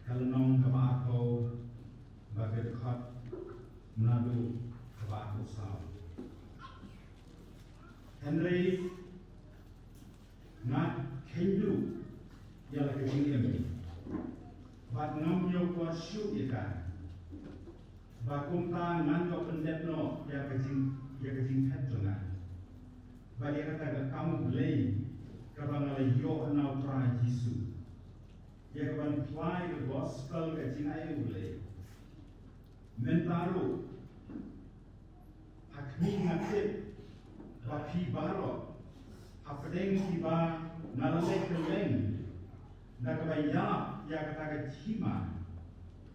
ka lynnong kaba arphew, bad ka dkhot naduh kaba arphew saw. Hynrei nga kheiñ duh ïa la ka jingim, bad ngam ïoh kwah shuh ïa ka. Ba kumta ngan ïoh pyndep noh ïa ka jing, ïa ka jingphet jong nga, bad ïa kata ka kam U Blei kaba nga la ïoh na U Trai Jisu, ïa ka ban phla ïa ka gospel ka jingai U Blei. Mynta ruh ha khmih nga tip ba phi baroh, hapdeng kiba nga la leh kylleng da kaba ïap ïa kata ka hima,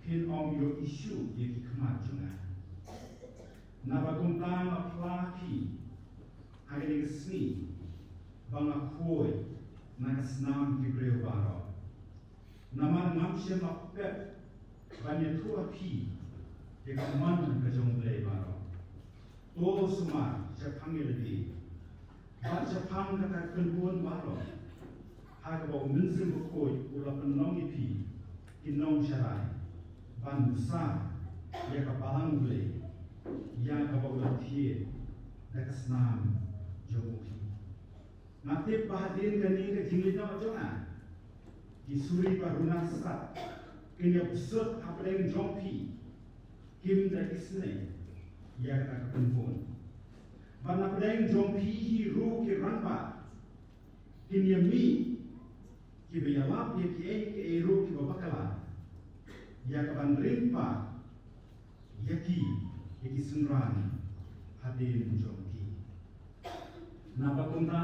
phin ym ïohi shuh ïa ki khmat jong nga. Naba kumta nga phla ha phi ha kane ka sngi ba nga khuid na ka snam ki briew baroh. Namar ngam shym la pep ban ïathuh ha phi ïa ka mon ka jong U Blei baroh. To sumar shaphang ïa lade bad shaphang kata ka kynhun baroh, ha kaba U Mynsiem Bakhuid u la pynlong ïa phi ki nongsharai ban bsa ïa ka balang U Blei, ïa kaba u la thied da ka snam jong u hi. Nga tip ba hadien kane ka jingleit noh jong nga, ki suri ba runar stad kin ïa bsut hapdeng jong phi, kim da isynei ïa kata ka kynhun. Bad napdeng jong phi hi ruh ki rangbah kin ïa mih kiba ïalap ïa kiei kiei ruh kiba bakla, ïa kaban ring pat ïa ki, ïa ki synran hadien jong ki. Naba kumta,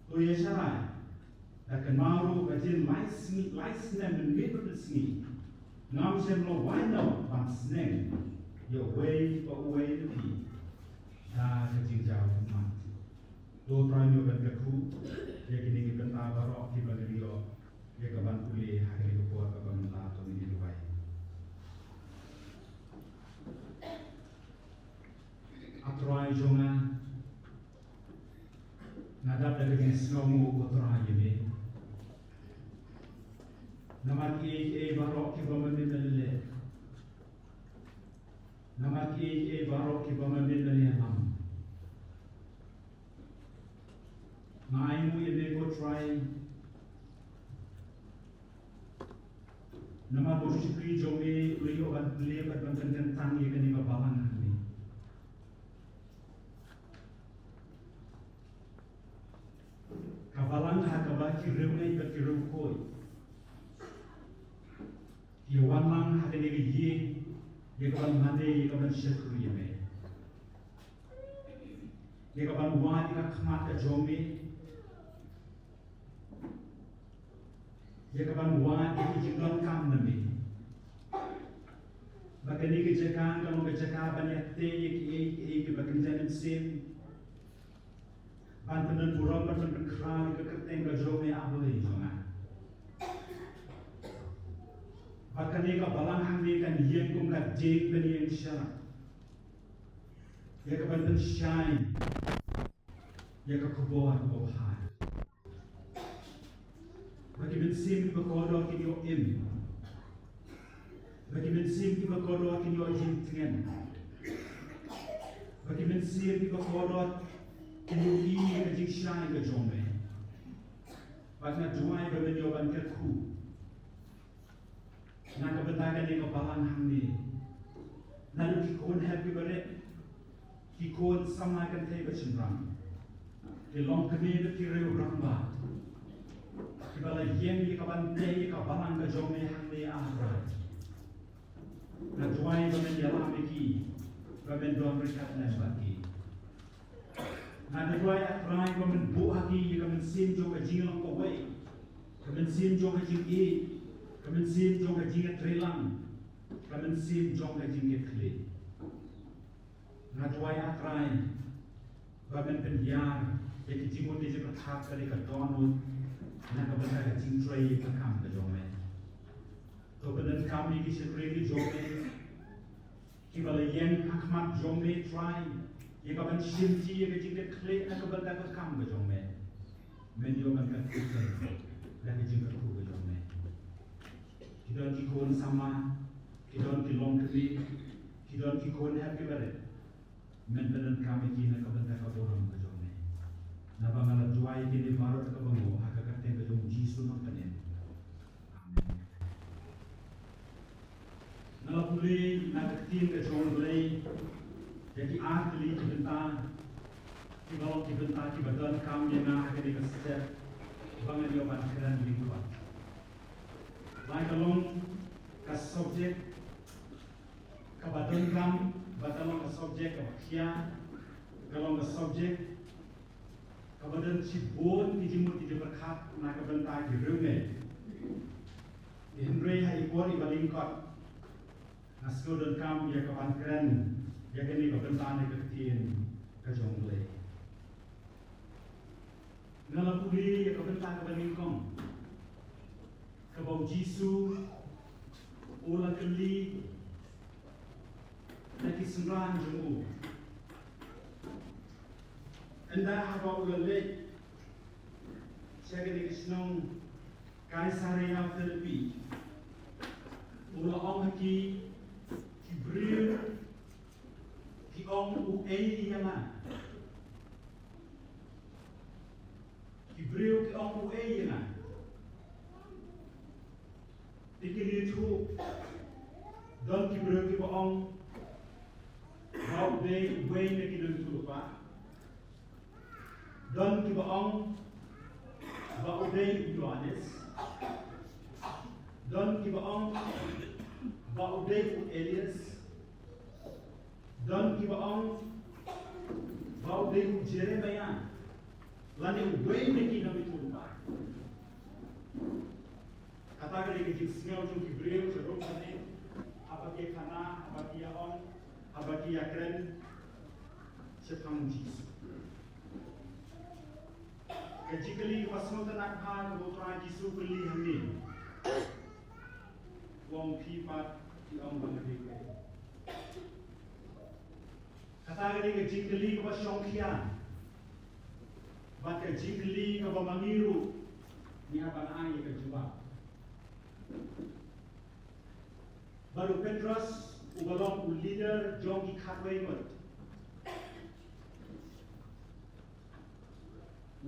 to ïa sharai, da kynmaw ruh ba jin lai sngi, lai snem mynmiet bad mynsngi, ngam shym la wai noh ban sneng ïa uwei pa uwei na phi da ka jingjaw khmat. To Trai, ngi ban kyrkhu ïa kine ki bynta baroh kiba ngi ïoh ïa kaban pule ha kane ka por kaba mynta, to ngin duwai. A Trai jong nga, nga dap da ka jingsngewnguh, ko Trai, ïa me. Namar kiei kiei baroh kiba ma me me la leh, namar kiei kiei baroh kiba ma me me la ïalam, nga ainguh ïa me, ko Trai. Namar ba u shakri jong me u la ïoh ban plie bad ban pynkyntang ïa kane ka balang hangne, ka balang ha kaba ki riewngeit bad ki riewkhuid ki wan lang ha kane ka ïing ïa kaban mane, ïa kaban shakri ïa me, ïa kaban wad ïa ka khmat ka jong me, ïa kaban wad ïa ka jingdonkam na me. Ba kane ka jaka kan long ka jaka ban ïatei ïa kiei kiei kiba kynja mynsiem, ban pyndonburom, ban pynkhraw ïa ka kyrteng ka jong me, A Blei jong nga. Ba kane ka balang hangne kan ïeng kum ka dieng pynïeng sharak ïa kaban pynshai ïa ka khubor kaba bha. Ba ki mynsiem kiba kordor kin ïoh im. Ba ki mynsiem kiba kordor kin ïoh jingtngen. Ba ki mynsiem kiba kordor kin ïohi ïa ka jingshai ka jong me. Bad nga duwai ba men ïoh ban kyrkhu na ka bynta kane ka balang hangne, naduh ki khun hep kiba rit, ki khun samla kynthei bad shynrang, ki longkmie bad ki riewrangbah, kiba la ïeng ïa kaban tei ïa ka balang ka jong me hangne, A Trai. Nga duwai ba men ïalam ïa ki, ba men don ryngkat lem bad ki. Nga duwai, A Trai, ba men buh ha ki ïa ka mynsiem jong ka jinglong kawei, ka mynsiem jong ka jingïeit, ka mynsiem jong ka jingïatreilang, ka mynsiem jong ka jingkitkhlieh. Nga duwai, A Trai, ba men pynhiar ïa ki jingmut ki jingpyrkhat ka dei ka dohnud na ka bynta ka jingtrei ïa ka kam ka jong me. To pyndonkam ïa ki shakri ki jong me kiba la ïeng ha khmat jong me, Trai, ïa kaban shim ïa ka jingkitkhlieh na ka bynta ka kam ka jong me. Men ïoh ban kyrkhu da ka jingkyrkhu ka jong me. Ki don ki khun samla, ki don ki longkmie, ki don ki khun hep kiba rit. Men pyndonkam ïa ki na ka bynta ka burom ka jong me. Naba nga la duwai ïa kine baroh da kaba nguh ha ka kyrteng ka jong U Jisu Nongpynim. Amen. Nga la pule na ka ktien ka jong U Blei ïa ki ar tylli ki bynta, kiba long ki bynta kiba donkam ïa nga ha kane ka step ba ngan ïoh ban kren lyngkot. Lai ka long ka subject kaba donkam, bad ka long ka subject kaba khia, ka long ka subject kaba don shibun ki jingmut ki jingpyrkhat na ka bynta ki riewngeit. Hynrei ha i por iba lyngkot, nga sngewdonkam ïa kaban kren ïa kane ka bynta na ka ktien ka jong U Blei. Nga la pule ïa ka bynta kaba nyngkong, kaba U Jisu u la kylli na ki synran jong u. Ynda haba u la leit sha kane ka shnong Kaisaria Philippi, u la ong ha ki, ki briew ki ong uei ïa nga? Ki briew ki ong uei ïa nga? Te kin ïathuh, don ki briew kiba ong ba u dei uwei na ki nongïathuhlypa. Don kiba ong ba u dei u Ïoannis. Kiba ong ba u dei u Elias, don kiba ong ba u dei u Jeremiah, lane uwei na ki nongïathuhlypa. Kata ka dei ka jingsngew jong ki briew sharum shane, haba ki ïa khana, haba ki ïa ong, haba ki ïa kren shaphang U Jisu. Ka jingkylli kaba sngewtynnat bha kaba U Trai Jisu u kylli hangne, u ong, phi pat phi ong ba nga dei kaei? Kata ka dei ka jingkylli kaba shongkhia, bad ka jingkylli kaba ma ngi ruh ngi hap ban ai ïa ka jubab. Bad u Petros, uba long u leader jong ki khatwei ngut,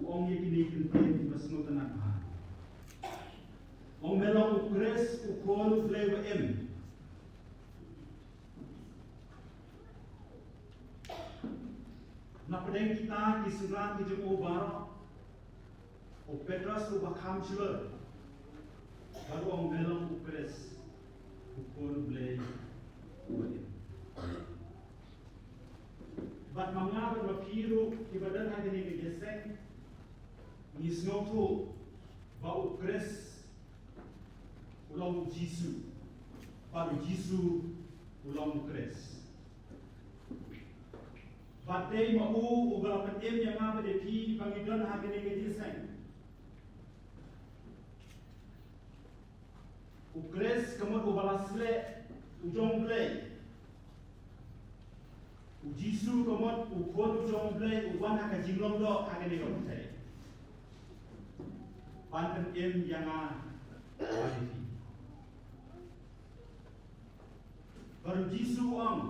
u ong ïa kine ki kyntien kiba sngewtynnat bha. U ong, me long u Khrist, u Khun u Blei uba im. Na pdeng kita ki synran ki jong u baroh, u Petros uba kham shlur, bad u ong, me long u Khrist, u Khun u Blei uba im. Bad ma nga bad ma phi ruh kiba don ha kane ka jingïaseng, ngi sngewthuh ba u Khrist u long u Jisu, bad u Jisu u long u Khrist. Bad dei ma u uba la pynim ïa nga bad ïa phi ba ngi don ha kane ka jingïaseng. U Khrist ka mut uba la sleh, u jong Blei. U Jisu ka mut u Khun u jong Blei, u wan ha ka jinglong doh ha kane ka pyrthei ban pynim ïa nga bad ïa phi. Bad u Jisu u ong,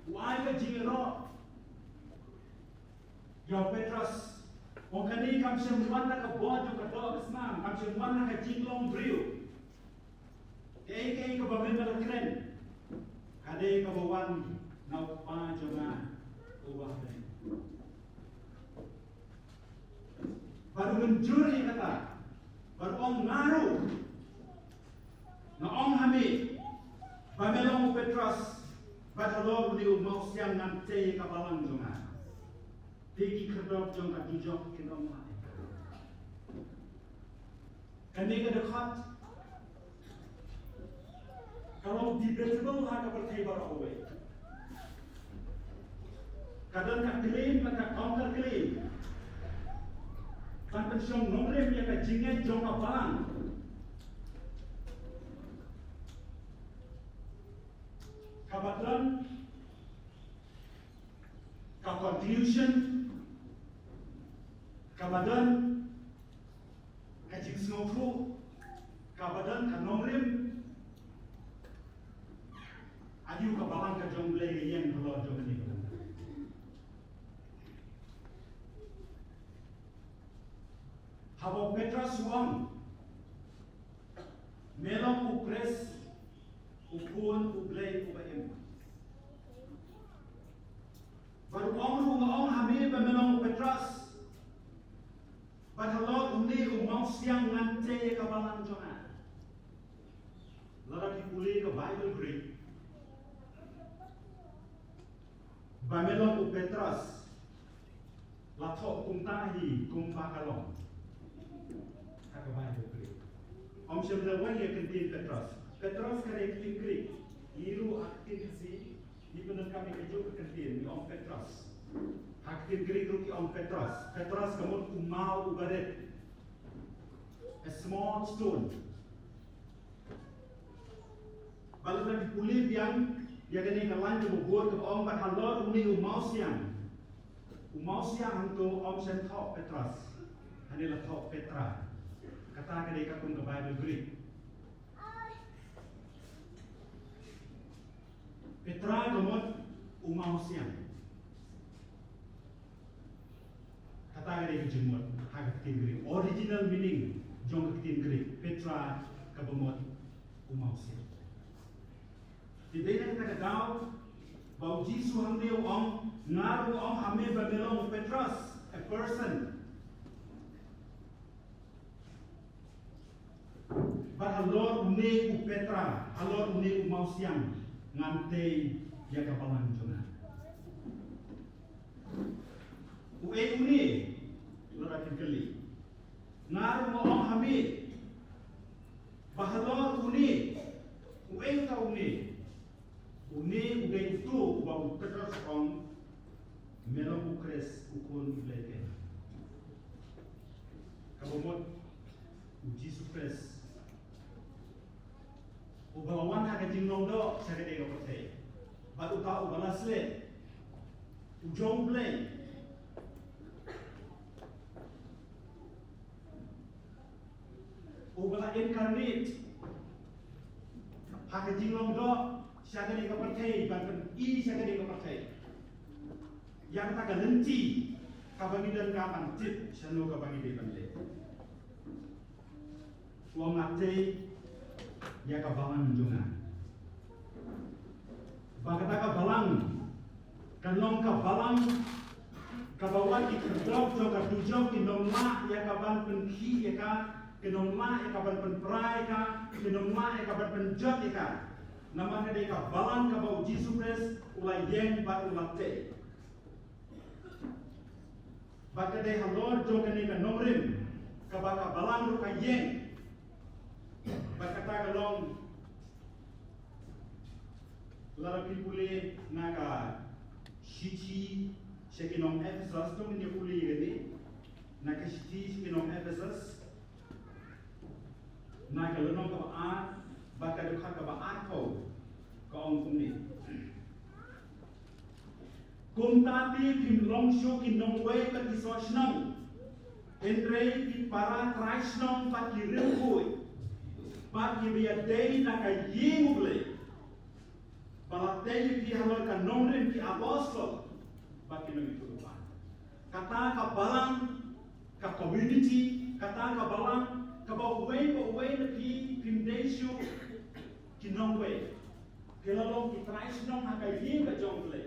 u ai ka jingïaroh ïa u Petros. U ong, kane kam shym wan na ka bor jong ka doh ka snam, kam shym wan na ka jinglong briew. Kaei kaei kaba me la kren, ka dei kaba wan na u Kpa jong nga uba ha bneng. Bad u mynjur ïa kata, bad u ong, nga ruh nga ong ha me ba me long u Petros, bad halor une u mawsiang ngan tei ïa ka balang jong nga. Te ki khyrdop jong ka dujok kin ym lah ïa ka. Kane ka dkhot ka long debatable ha ka pyrthei baroh kawei. Ka don ka claim bad ka counter claim ban pynshong nongrim ïa ka jingngeit jong ka balang. Kaba don ka conclusion, kaba don ka jingsngewthuh, kaba don ka nongrim, aïu ka balang ka jong U Blei ka ïeng halor jong kane ka bynta. Haba u Petros u ong, me long u Khrist, u Khun U Blei uba im. Bad u ong ruh, nga ong ha me ba me long u Petros, bad halor une u mawsiang ngan tei ïa ka balang jong nga. Lada phi pule ka Baibl Greek, ba me long u Petros la thoh kumta hi kumba ka long ha ka Baibl Greek. Ym shym la wai ïa ka ktien Petros. Petros ka dei ka ktien Greek. Ngi ruh ha ka ktien Khasi ngi pyndonkam ïa kajuh ka ktien, ngi ong Petros. Ha ka ktien Greek ruh ki ong Petros. Petros ka mut u maw uba rit, a small stone. Bad lada phi pule biang ïa kane ka lain kaba bud kaba ong, bad halor une u mawsiang. U mawsiang hangto ym shym thoh Petros, hangne la thoh Petra. Kata ka dei katkum ka Baibl Greek. Petra ka mut u mawsiang. Kata ka dei ka jingmut ha ka ktien Greek. Original meaning jong ka ktien Greek, Petra, kaba mut u mawsiang. Te dei na kata ka daw ba u Jisu hangne u ong, nga ruh nga ong ha me ba me long u Petros, a person. Bad halor une u Petra, halor une u mawsiang, ngan tei ïa ka balang jong nga. Uei une? Lada phin kylli, nga ruh nga ong ha me ba halor une. Uei uta une? Une u dei uto uba u Petros u ong, me long u Khrist, u Khun u Blei. Kaba mut u Jisu Khrist uba la wan ha ka jinglong doh sha kane ka pyrthei, bad uta uba la slem, u jong U Blei, uba la incarnate ha ka jinglong doh sha kane ka pyrthei, ban pyni sha kane ka pyrthei ïa kata ka lynti kaba ngi donkam ban tip shano kaba ngi dei ban leh. Ong, nga tei ïa ka balang jong nga. Ba kata ka balang kan long ka balang kaba wat ki khyrdop jong ka dujok kin ym lah ïa ka ban pynkhih ïa ka, kin ym lah ïa ka ban pynpra ïa ka, kin ym lah ïa ka ban pynjot ïa ka. Namar ka dei ka balang kaba u Jisu Khrist u la ïeng bad u la tei. Bad ka dei halor jong kane ka nongrim kaba ka balang ruh ka ïeng. Bad kata ka long, lada phi pule na ka shithi sha ki nong Ephesus, to ngin ïa pule ïa kane. Na ka shithi sha ki nong Ephesus, na ka lynnong kaba ar bad ka dkhot kaba arphew, ka ong kumne: Kumta te phim long shuh ki nongwei bad ki soh shnong, hynrei ki para trai shnong bad ki riewkhuid, bad kiba ïadei na ka ïing U Blei, ba la tei ïa phi halor ka nongrim ki apostol bad ki nongïathuhlypa. Kata ka balang, ka community, kata ka balang kaba uwei pa uwei na phi phim dei shuh ki nongwei. Phi la long ki trai shnong ha ka ïing ka jong U Blei,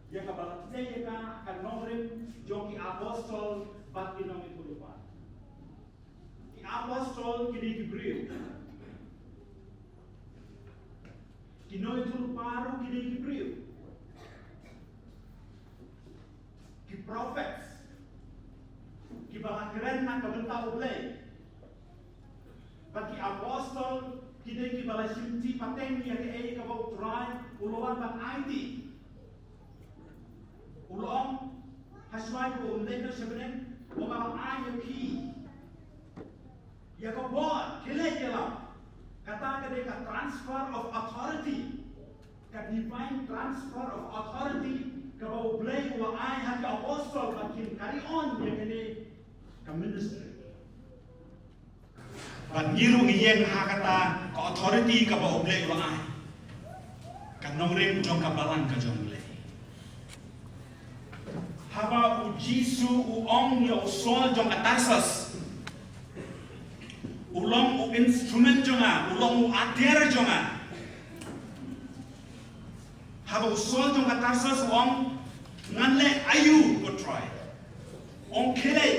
ïa kaba la tei ïa ka ha ka nongrim jong ki apostol bad ki nongïathuhlypa. Ki apostol ki dei ki briew. Ki nongïathuhlypa ruh ki dei ki briew. Ki prophets, kiba la kren na ka bynta U Blei. Bad ki apostol ki dei kiba la shimti pateng ïa kaei kaba U Trai u la wan ban aiti. U la ong, hashwa ba un leit noh sha bneng, ba nga la ai ïa phi ïa ka bor, khie leit ïalam. Kata ka dei ka transfer of authority, ka divine transfer of authority kaba U Blei u la ai ha ki apostol ba kin carry on ïa kane ka ministry. Bad ngi ruh ngi ïeng ha kata ka authority kaba U Blei u la ai. Ka nongrim jong ka balang ka jong U Blei. Haba u Jisu u ong ïa u Saul jong ka Tarsus, u long u instrument jong nga, u long u atiar jong nga. Haba u Saul jong ka Tarsus u ong, ngan leh aïu ko Trai? Ong, khie leit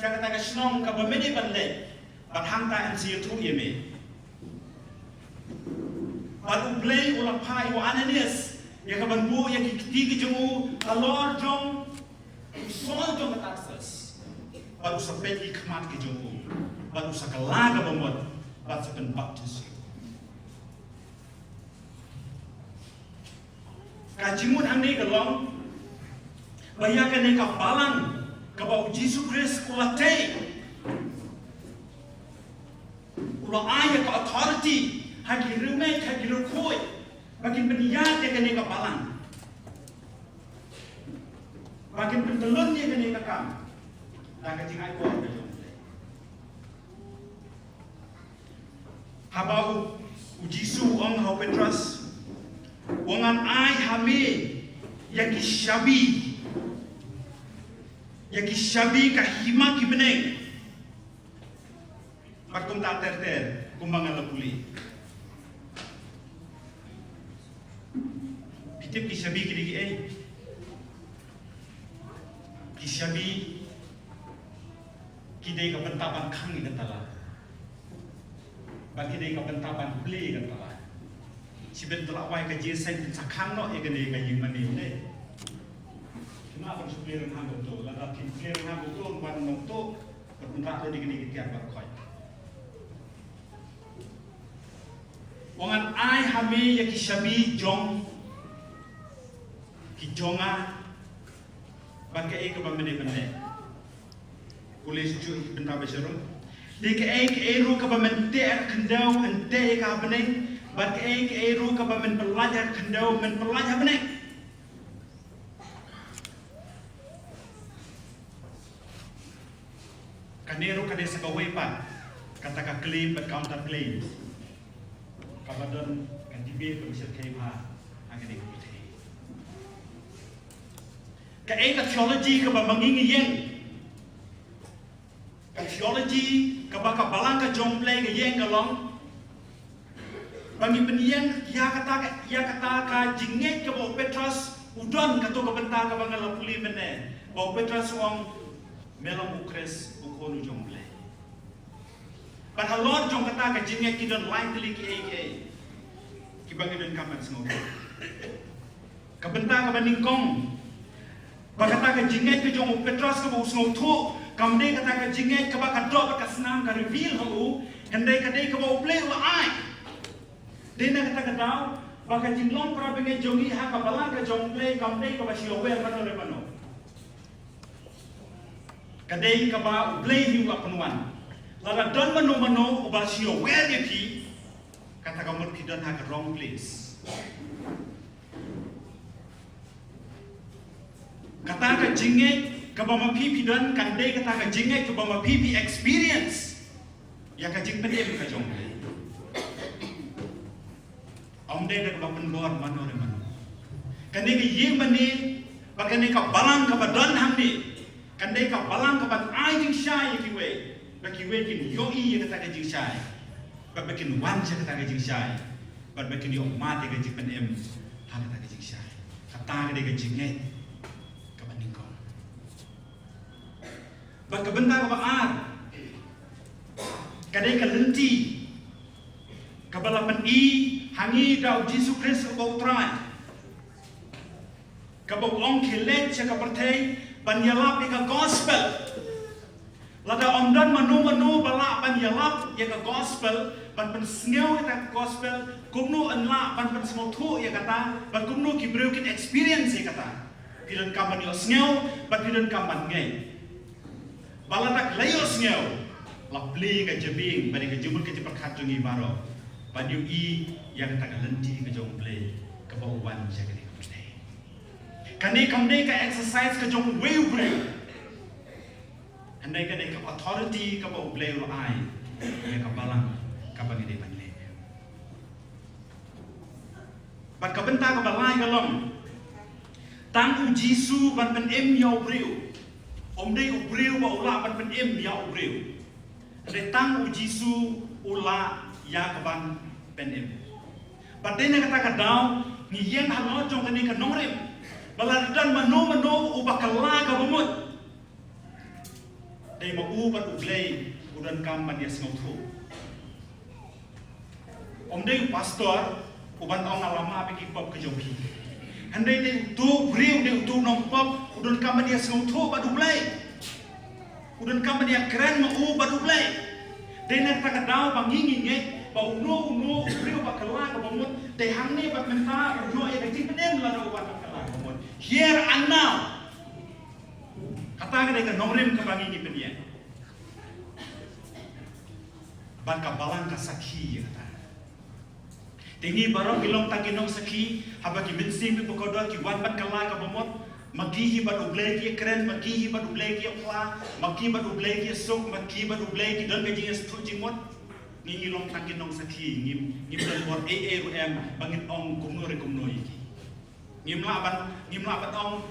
sha kata ka shnong kaba me dei ban leit, bad hangta yn sa ïathuh ïa me. Bad U Blei u la phah ïa u Ananias ïa ka ban buh ïa ki kti ki jong u halor jong u Saul jong ka Tarsus. Bad u sa peit ki khmat ki jong u, bad u sa kylla kaba mut, bad sa pynbaptis. Ka jingmut hangne ka long ba ïa kane ka balang kaba u Jisu Khrist u la tei, u la ai ïa ka authority ha ki riewngeit, ha ki riewkhuid, ba kin pynïaid ïa kane ka balang, ba kin pyntyllun ïa kane ka kam da ka jingaibor ka jong U Blei. Haba u, u Jisu u ong ha u Petros, u ong, ngan ai ha me ïa ki shabi, ïa ki shabi ka hima ki bneng. Bad kumta ter ter kumba nga la pule. Phi tip ki shabi ki dei kiei? Ki shabi ki dei ka bynta ban khang ïa ka tala. Ba ki dei ka bynta ban plie kata. Shibit la wai ka jingïaseng pynsakhang noh ïa kane ka ïing mane ne. Kynmaw ban shu plie ryngkat hangto, lada phi plie ryngkat hangto, ban nongto, ban pynrah ïa kane ka tiar ban khoi. Wan ngan ai ha me ïa ki shabi jong ki jong nga, ba kaei kaba me dei ban leh. Pule shuh ki bynta ba sharum. Dei kaei kaei ruh kaba men teh ha khyndew, men teh ha bneng. Bad kaei kaei ruh kaba men pyllait ha khyndew, men pyllait ha bneng. Kane ruh ka dei sa kawei pat kata ka claim bad counter claim kaba don ka debate kaba shyrkhei bha ha kane ka pyrthei. Kaei ka theology kaba ma ngi ngi ïeng? Ka theology kaba ka Balang ka jong U Blei ka ïeng ka long ba ngi pynïeng ïa kata ka, ïa kata ka jingngeit kaba u Petros u don. Kato ka bynta kaba nga la pule mynne, ba u Petros u ong, me long u Khrist, u Khun u jong U Blei. Bad halor jong kata ka jingngeit ki don lai tylli kiei kiei kiba ngi donkam ban sngewthuh. Ka bynta kaba nyngkong, ba kata ka jingngeit ka jong u Petros kaba u sngewthuh kam dei kata ka jingngeit kaba ka doh bad ka snam ka reveal ha u, hynrei ka dei kaba U Blei u la ai. Dei na kata ka daw ba ka jinglong para bangeit jong ngi ha ka Balang ka jong U Blei kam dei kaba shu ïawer mano re mano. Ka dei kaba U Blei hi u la pynwan. Lada don mano mano uba shu ïawer ïa phi, kata ka mut phi don ha ka wrong place. Kata ka jingngeit kaba ma phi phi don kan dei kata ka jingngeit kaba ma phi phi experience ïa ka jingpynim ka jong U Blei. Ym dei da kaba pynbor mano re mano. Kane ka ïing mane, ba kane ka Balang kaba don hangne, kan dei ka Balang kaban ai jingshai ïa kiwei, ba kiwei kin ïohi ïa kata ka jingshai, ba ba kin wan sha kata ka jingshai, ba ba kin ïoh mad ïa ka jingpynim ha kata ka jingshai. Kata ka dei ka jingngeit kaba nyngkong. Bad ka bynta kaba ar ka dei ka lynti kaba la pyni ha ngi da u Jisu Khrist uba u Trai, kaba u ong khie leit sha ka pyrthei ban ïalap ïa ka gospel. Lada ym don mano mano ba lah ban ïalap ïa ka gospel, ban pynsngew ïa ka gospel, kumno yn lah ban pynsngewthuh ïa kata, bad kumno ki briew kin experience ïa kata? Phi donkam ban ïohsngew bad phi donkam ban ngeit. Ba lada la ïohsngew, la plie ka jabieng bad ïa ka jingmut ka jingpyrkhat jong ngi baroh ban ïohi ïa kata ka lynti ka jong U Blei kaba u wan sha kane ka pyrthei. Kane kam dei ka exercise ka jong uwei u briew. Hynrei ka dei ka authority kaba U Blei u la ai ïa ka Balang kaba ngi dei ban leh. Bad ka bynta kaba lai ka long, tang u Jisu ban pynim ïa u briew. Ym dei u briew ba u lah ban pynim ïa u briew. Hynrei tang u Jisu u lah ïa kaban pynim. Bad dei na kata ka daw ngi ïeng halor jong kane ka nongrim ba lada don mano mano uba kylla kaba mut, dei ma u bad U Blei u donkam ban ïasngewthuh. Ym dei u pastor uban ong nga la map ïa ki pop ka jong phi. Hynrei dei uto u briew, dei uto u nongpop u donkam ban ïasngewthuh bad U Blei. U donkam ban ïakren ma u bad U Blei. Dei na kata ka daw ba ngi ngi ngeit ba uno uno u briew ba kylla kaba mut, dei hangne bad mynta u ïoh ïa ka jingpynim lada u wan bad kylla kaba mut. Here and now. Kata ka dei ka nongrim kaba ngi ngi pynïeng. Bad ka Balang ka sakhi ïa kata. Te ngi baroh ngi long tang ki nongsakhi, haba ki mynsiem kiba kordor ki wan ban kylla kaba mut, ma ki hi bad U Blei ki ïakren, ma ki hi bad U Blei ki ïaphla, ma ki bad U Blei ki ïasuk, ma ki bad U Blei ki don ka jingïasuk jingmut. Ngi ngi long tang ki nongsakhi, ngim, ngim don bor ei ei ruh em ba ngin ong kumno re kumno ïa ki. Ngim lah ban, ngim lah ban ong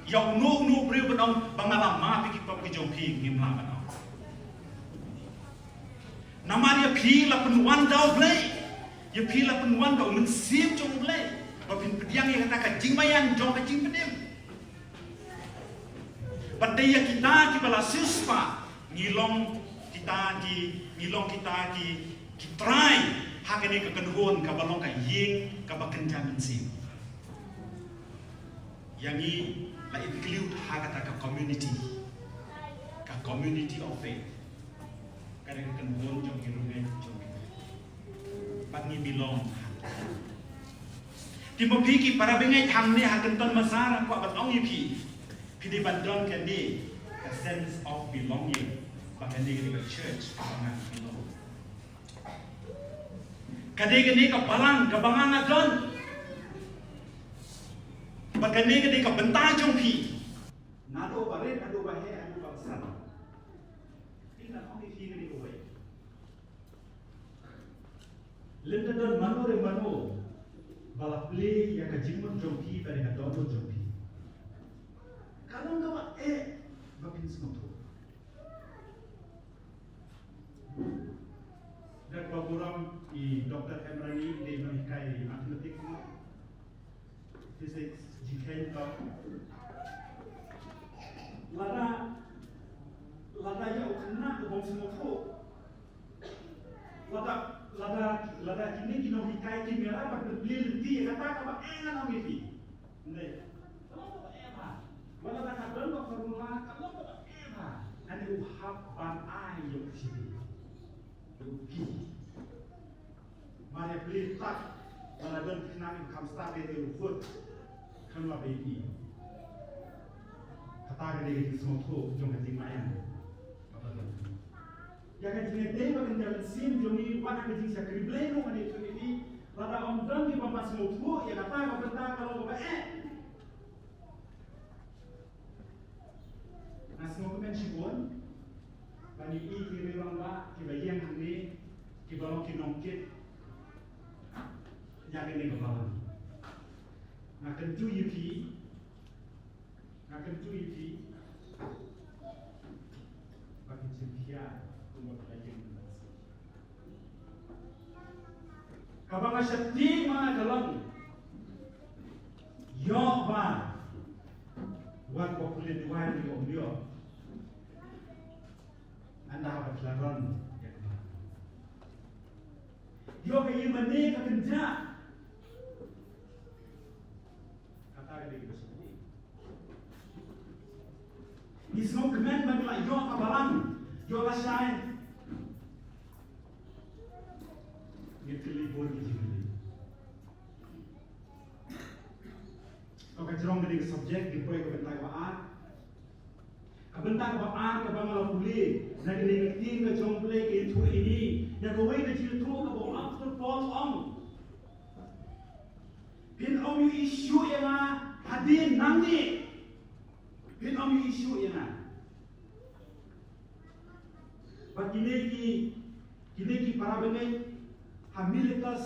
ïa uno uno u briew ban ong ba nga la map ïa ki pop ki jong phi, ngim lah ban ong. Namar ïa phi la pynwan da U Blei. Ïa phi la pynwan da U Mynsiem jong U Blei ba phin pdiang ïa kata ka jingmaïan jong ka jingpynim. Bad dei ïa kita kiba la siewspah ngi long kita ki, ngi long kita ki Trai ha kane ka kynhun kaba long ka ïing kaba kynja mynsiem. Ïa ngi la include ha kata ka community, ka community of faith. Ka dei ka kynhun jong ki rungeit jong ki. Bad ngi belong ha. Ki ma phi ki para bangeit hangne ha Kynton Maza, nga kwah ban ong ïa phi, phi dei ban don kane ka sense of belonging. Ba kane ka dei ka church kaba nga belong. Ka dei kane ka balang kaba nga nga don. Bad kane ka dei ka bynta jong phi. Naduh ba rit haduh ba heh haduh ba san. Phi, nga ong ïa phi kane kawei. Lada don mano re mano ba la plie ïa ka jingmut jong phi bad ïa ka dohnud jong phi, ka long kaba eh ba phin sngewthuh. Dei ba burom i Doctor Emrani, i dei nonghikai mathematics, physics, jingkheiñ to. Lada, lada ïa u khynnah u bym sngewthuh, lada, lada, lada kine ki nonghikai ki mih bad plie lynti ïa kata kaba eh, ngan ong ïa phi. Nde, ka long kaba eh bha. Wat lada ka don ka formula, ka long kaba eh bha. Hynrei u hap ban ai ïa u shibun. Ïa u ki. Mar ïa plie stad, lada don khynnah ba kham stad, te u khot, kham la baby. Kata ka dei ka jingsngewthuh jong ka jingmaïan. Kaba don. Ïa ka jingïadei ba kynja mynsiem jong ngi, wat ha ka jingshakri Blei ruh, ngan ïathuh ïa phi, lada ym don ki bym pat sngewthuh ïa kata ka bynta, ka long kaba eh. Nga sngewkmen shibun ban ïohi ki rangbah kiba ïeng hangne, kiba long ki nongkit ïa kane ka balang. Nga kyntu ïa phi, nga kyntu ïa phi ba phin shim khia kumba ka la ïeng. Kaba nga sheptieng ma nga ka long, ïoh ba wat ba pule duwai ne ym ïoh, ynda haba phi la don ïa kaba ïoh ka ïing mane ka kynja. Kata ka dei kaba sngewthuh. Ngi sngewkmen ba ngi la ïoh ka balang, ïoh lashai. Ngi tylli bun ki jingkylli. To ka jrong kane ka subject, ngi poi ka bynta kaba ar. Ka bynta kaba ar kaba nga la pule na kane ka ktien ka jong U Blei ka ïathuh ïa ngi ïa kawei ka jingïathuh kaba u Apostol Paul u ong. Phin ym ïohi shuh ïa nga hadien nangne. Phin ym ïohi shuh ïa nga. Bad kine ki, kine ki para bangeit ha Miletus,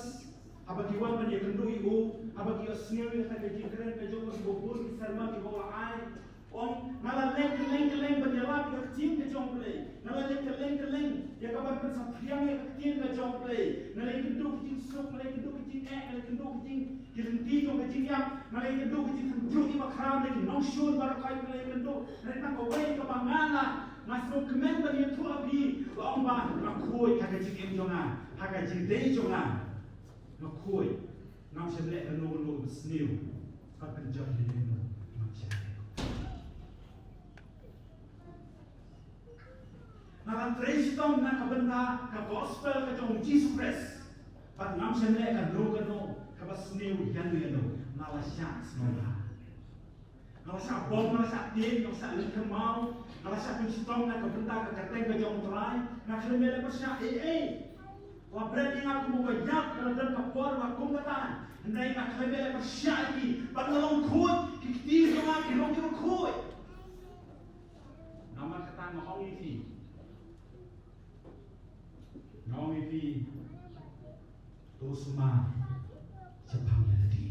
haba ki wan ban ïakynduh ïa u, haba ki ïohsngew ïa ka jingkren ka jong u, kiba bun ki sermon kiba u la ai. Ong, nga la leh kylleng kylleng ban ïalap ïa ka ktien ka jong U Blei. Nga la leh kylleng kylleng ïa ka ban pynsaphriang ïa ka ktien ka jong U Blei. Nga la ïakynduh ka jingsuk, nga la ïakynduh ka jingeh, nga la ïakynduh ka jing, ki lynti jong ka jingïap, nga la ïakynduh ka jingkynduh kiba khraw na ki nongshun baroh khoit, nga la ïakynduh. Hynrei tang kawei kaba nga la, nga sngewkmen ban ïathuh ha phi, ka long ba nga khuid ha ka jingim jong nga, ha ka jingdei jong nga. Nga khuid, ngam shym leh kano kano kaba sniew, ban pynjot ïa lade, ngam shym leh. Nga la trei shitom na ka bynta ka gospel ka jong U Jisu Khrist. Bad ngam shym leh kano kano kaba sniew ïano ïano. Nga la shah sngewbha. Nga la shah bom, nga la shah tieng, nga la shah lynti kynmaw, nga la shah pynshitom na ka bynta ka kyrteng ka jong U Trai. Nga khlem leh pyrshah ei ei. La bret ïa nga kum uba ïap, ka la don ka por ba kum kata. Hynrei nga khlem leh pyrshah ïa ki. Bad nga long khuid, ki kti jong nga ki long kiba khuid. Namar kata nga ong ïa phi. Nga ong ïa phi, to sumar shaphang ïa lade.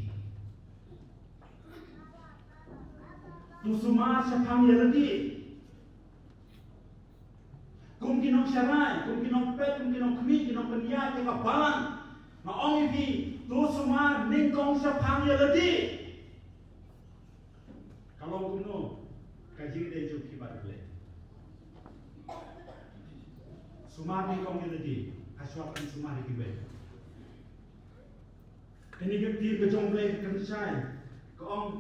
To sumar shaphang ïa lade. Kum ki nongsharai, kum ki nongpeit, kum ki nongkhmih, ki nongpynïaid ïa ka balang. Nga ong ïa phi, to sumar nyngkong shaphang ïa lade. Ka long kumno ka jingïadei jong phi bad U Blei? Sumar nyngkong ïa lade. Shuwa kan sumar ïa kiwei. Kane ka ktien ka jong U Blei ka kren shai, ka ong,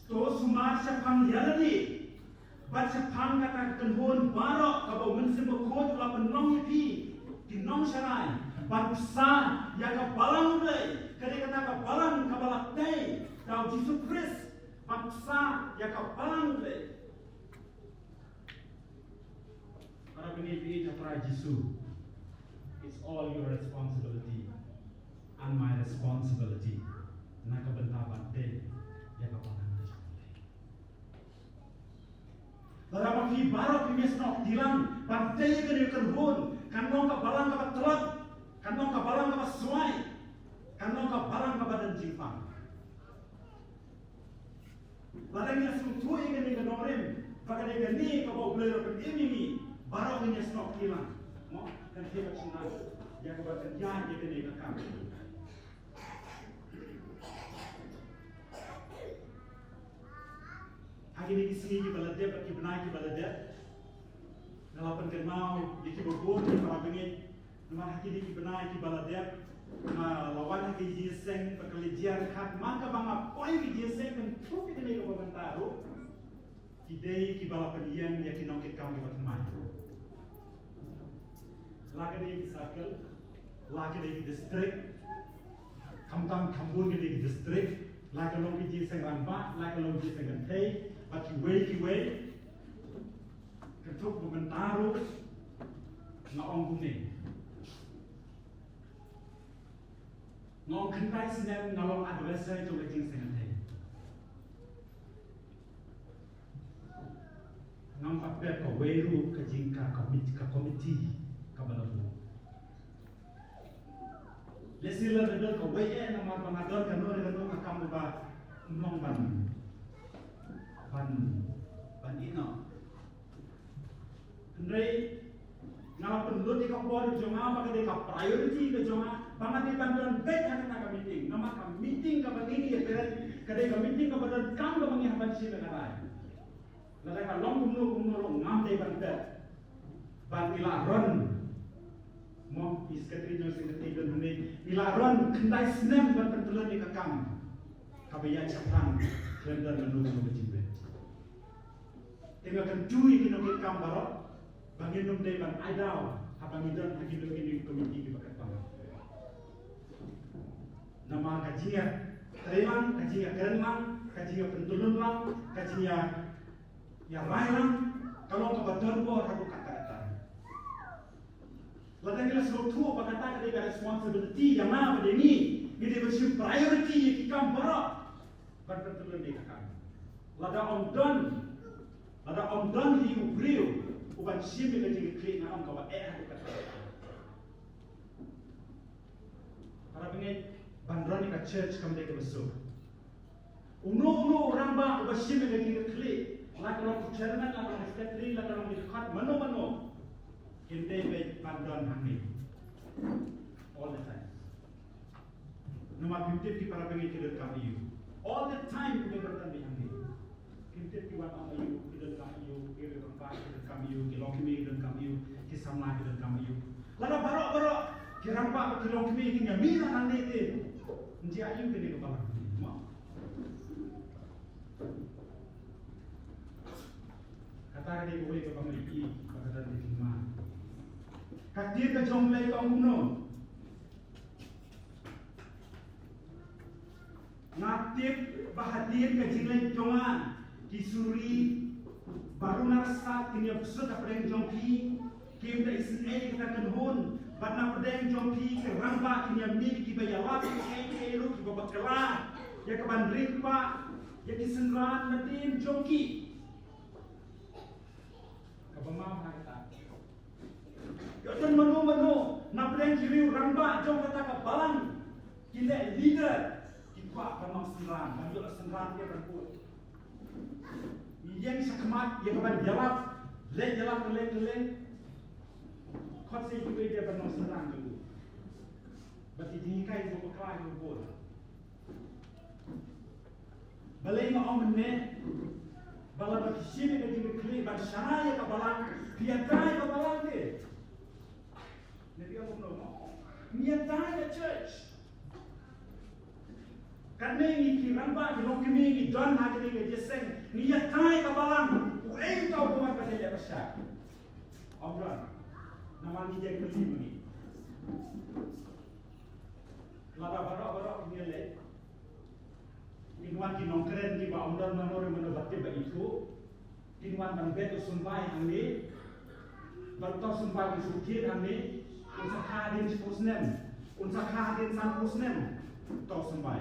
to sumar shaphang ïa lade bad shaphang kata ka kynhun baroh kaba U Mynsiem Bakhuid u la pynlong ïa phi, ki nongsharai, ban bsa ïa ka balang U Blei, ka dei kata ka balang kaba la tei da U Jisu Khrist, ban bsa ïa ka balang U Blei. Para bangeit, ïa ka para Jisu, it's all your responsibility and my responsibility. Na ka bynta ban tei ïa ka balang. Lada ma phi baroh phi ïasnoh kti lang ban tei ïa kane ka kynhun, kan long ka balang kaba tlot, kan long ka balang kaba swai, kan long ka balang kaba don jingpang. Lada ngi la sngewthuh ïa kane ka nongrim, ba ka dei kane kaba U Blei u la pynim ïa ngi, baroh ngin ïasnoh kti lang. Mo, kan thep ka shynrang ïa kaba kan ïaid ïa kane ka kam. Ha kine ki sngi kiba la dep, ki bnai kiba la dep, nga la pynkynmaw ïa kiba bun ki para bangeit. Namar ha kine ki bnai kiba la dep, nga la wan ha ki jingïaseng ba ka la jia ryngkat, man kaba nga poi ki jingïaseng, kynthup ïa kine kiba mynta ruh, ki dei kiba la pynïeng ïa ki nongkitkam kiba thymmai. La ka dei ki circle, la ka dei ki district, khamtam khambun ka dei ki district, la ka long ki jingïaseng rangbah, la ka long ki jingïaseng kynthei, bad kiwei kiwei. Kynthup ba mynta ruh nga ong kumne. Nga ong khyndai snem nga long adviser jong ka jingïaseng kynthei. Ngam pat pep kawei ruh ka jing ka komit-, ka komiti kaba la buh. Lehse la don kawei eh, namar ba nga don kano kano ka kam ba ym long ban, ban, ban ïehnoh. Hynrei nga la pynlut ïa ka por jong nga ba ka dei ka priority ka jong nga ba nga dei ban don beit ha kata ka meeting. Namar ka meeting kaba ngi ïakren ka dei ka meeting kaba donkam kaba ngi hap ban shim ïa ka rai. Lada ka long kumno kumno ruh ngam dei ban pep. Bad ngi la run. Mo, i secretary jong i secretary don hangne. Ngi la run khyndai snem ban pyntlot ïa ka kam kaba ïaid shaphrang khlem don kano kano ka jingbeit. Te nga kyntu ïa ki nongkitkam baroh ba ngin ym dei ban ai daw haba ngi don ha kino kino ki komiti kiba kyrpang. Namar ka jingïatrei lang, ka jingïakren lang, ka jingïapyntylun lang, ka jingïa, ïarai lang ka long kaba don bor haduh katta katta. Lada ngi la sngewthuh ba kata ka dei ka responsibility ïa nga bad ïa ngi, ngi dei ban shim priority ïa ki kam baroh ban pyntyllun ïa ka kam. Lada ym don, lada ym don hi u briew uban shim ïa ka jingkitkhlieh, nga ong kaba eh haduh katta. Para bangeit, ban run ïa ka church kam dei kaba suk. Uno uno u rangbah uba shim ïa ka jingkitkhlieh, la ka long u chairman, la ka long u secretary, la ka long u dkhot, mano mano, kin dei beit ban don hangne all the time. Namar kim tip ki para bangeit ki donkam aïu. All the time ki dei ban don beit hangne. Kim tip ki wan ong aïu, ki donkam aïu, ki rangbah ki donkam aïu, ki longkmie ki donkam aïu, ki samla ki donkam aïu. Lada baroh baroh ki rangbah bad ki longkmie kin ïamih noh nangne te, ngi aïu kane ka balang, mo? Kata ka dei kawei kaba ngi ïohi ba ka don ka jingma. Ka ktien ka jong U Blei ka ong kumno? Nga tip ba hadien ka jingleit jong nga, ki suri baroh na rastad kin ïa bsut hapdeng jong phi, kim da isynei ïa kata ka kynhun, bad na pdeng jong phi ki rangbah kin ïa mih kiba ïalap, kiei kiei ruh kiba bakla ïa kaban ring ba ïa ki synran nadien jong ki. Kaba ma ha kata. Ïa don mano mano na pdeng ki riew rangbah jong kata ka balang, ki leh leader, ki kwah ban long synran, ban ïoh synran ki ban kut. Ngi ïeng shakhmat ïa kaban ïalap, leh ïalap kylleng kylleng. Khot sa ïa kiwei de ban long synran jong u. Bad ki jinghikai kiba bakla kiba bun. Balei nga ong mynne? Ba lada phi shim ïa ka jingkitkhlieh ban shna ïa ka balang, phi ïada ïa ka balang te. Ne phi ong ba Ngi ïatai ka church. Katne ngi ki rangbah ki longkmie ngi don ha kane ka jingïaseng. Ngi ïatai ka balang. Uei uta uba wan ban ïaleh pyrshah? Ym don. Namar ngi ïa kylli ma ngi. Lada baroh baroh ngi ïaleh. Kin wan ki nongkren kiba ym don mano re mano ba tip ba ithuh. Kin wan ban bet u symbai hangne. Bad uta u symbai u shu thied hangne. Un sa kha hadien shiphew snem. Un sa kha hadien sanphew snem. Uta u symbai.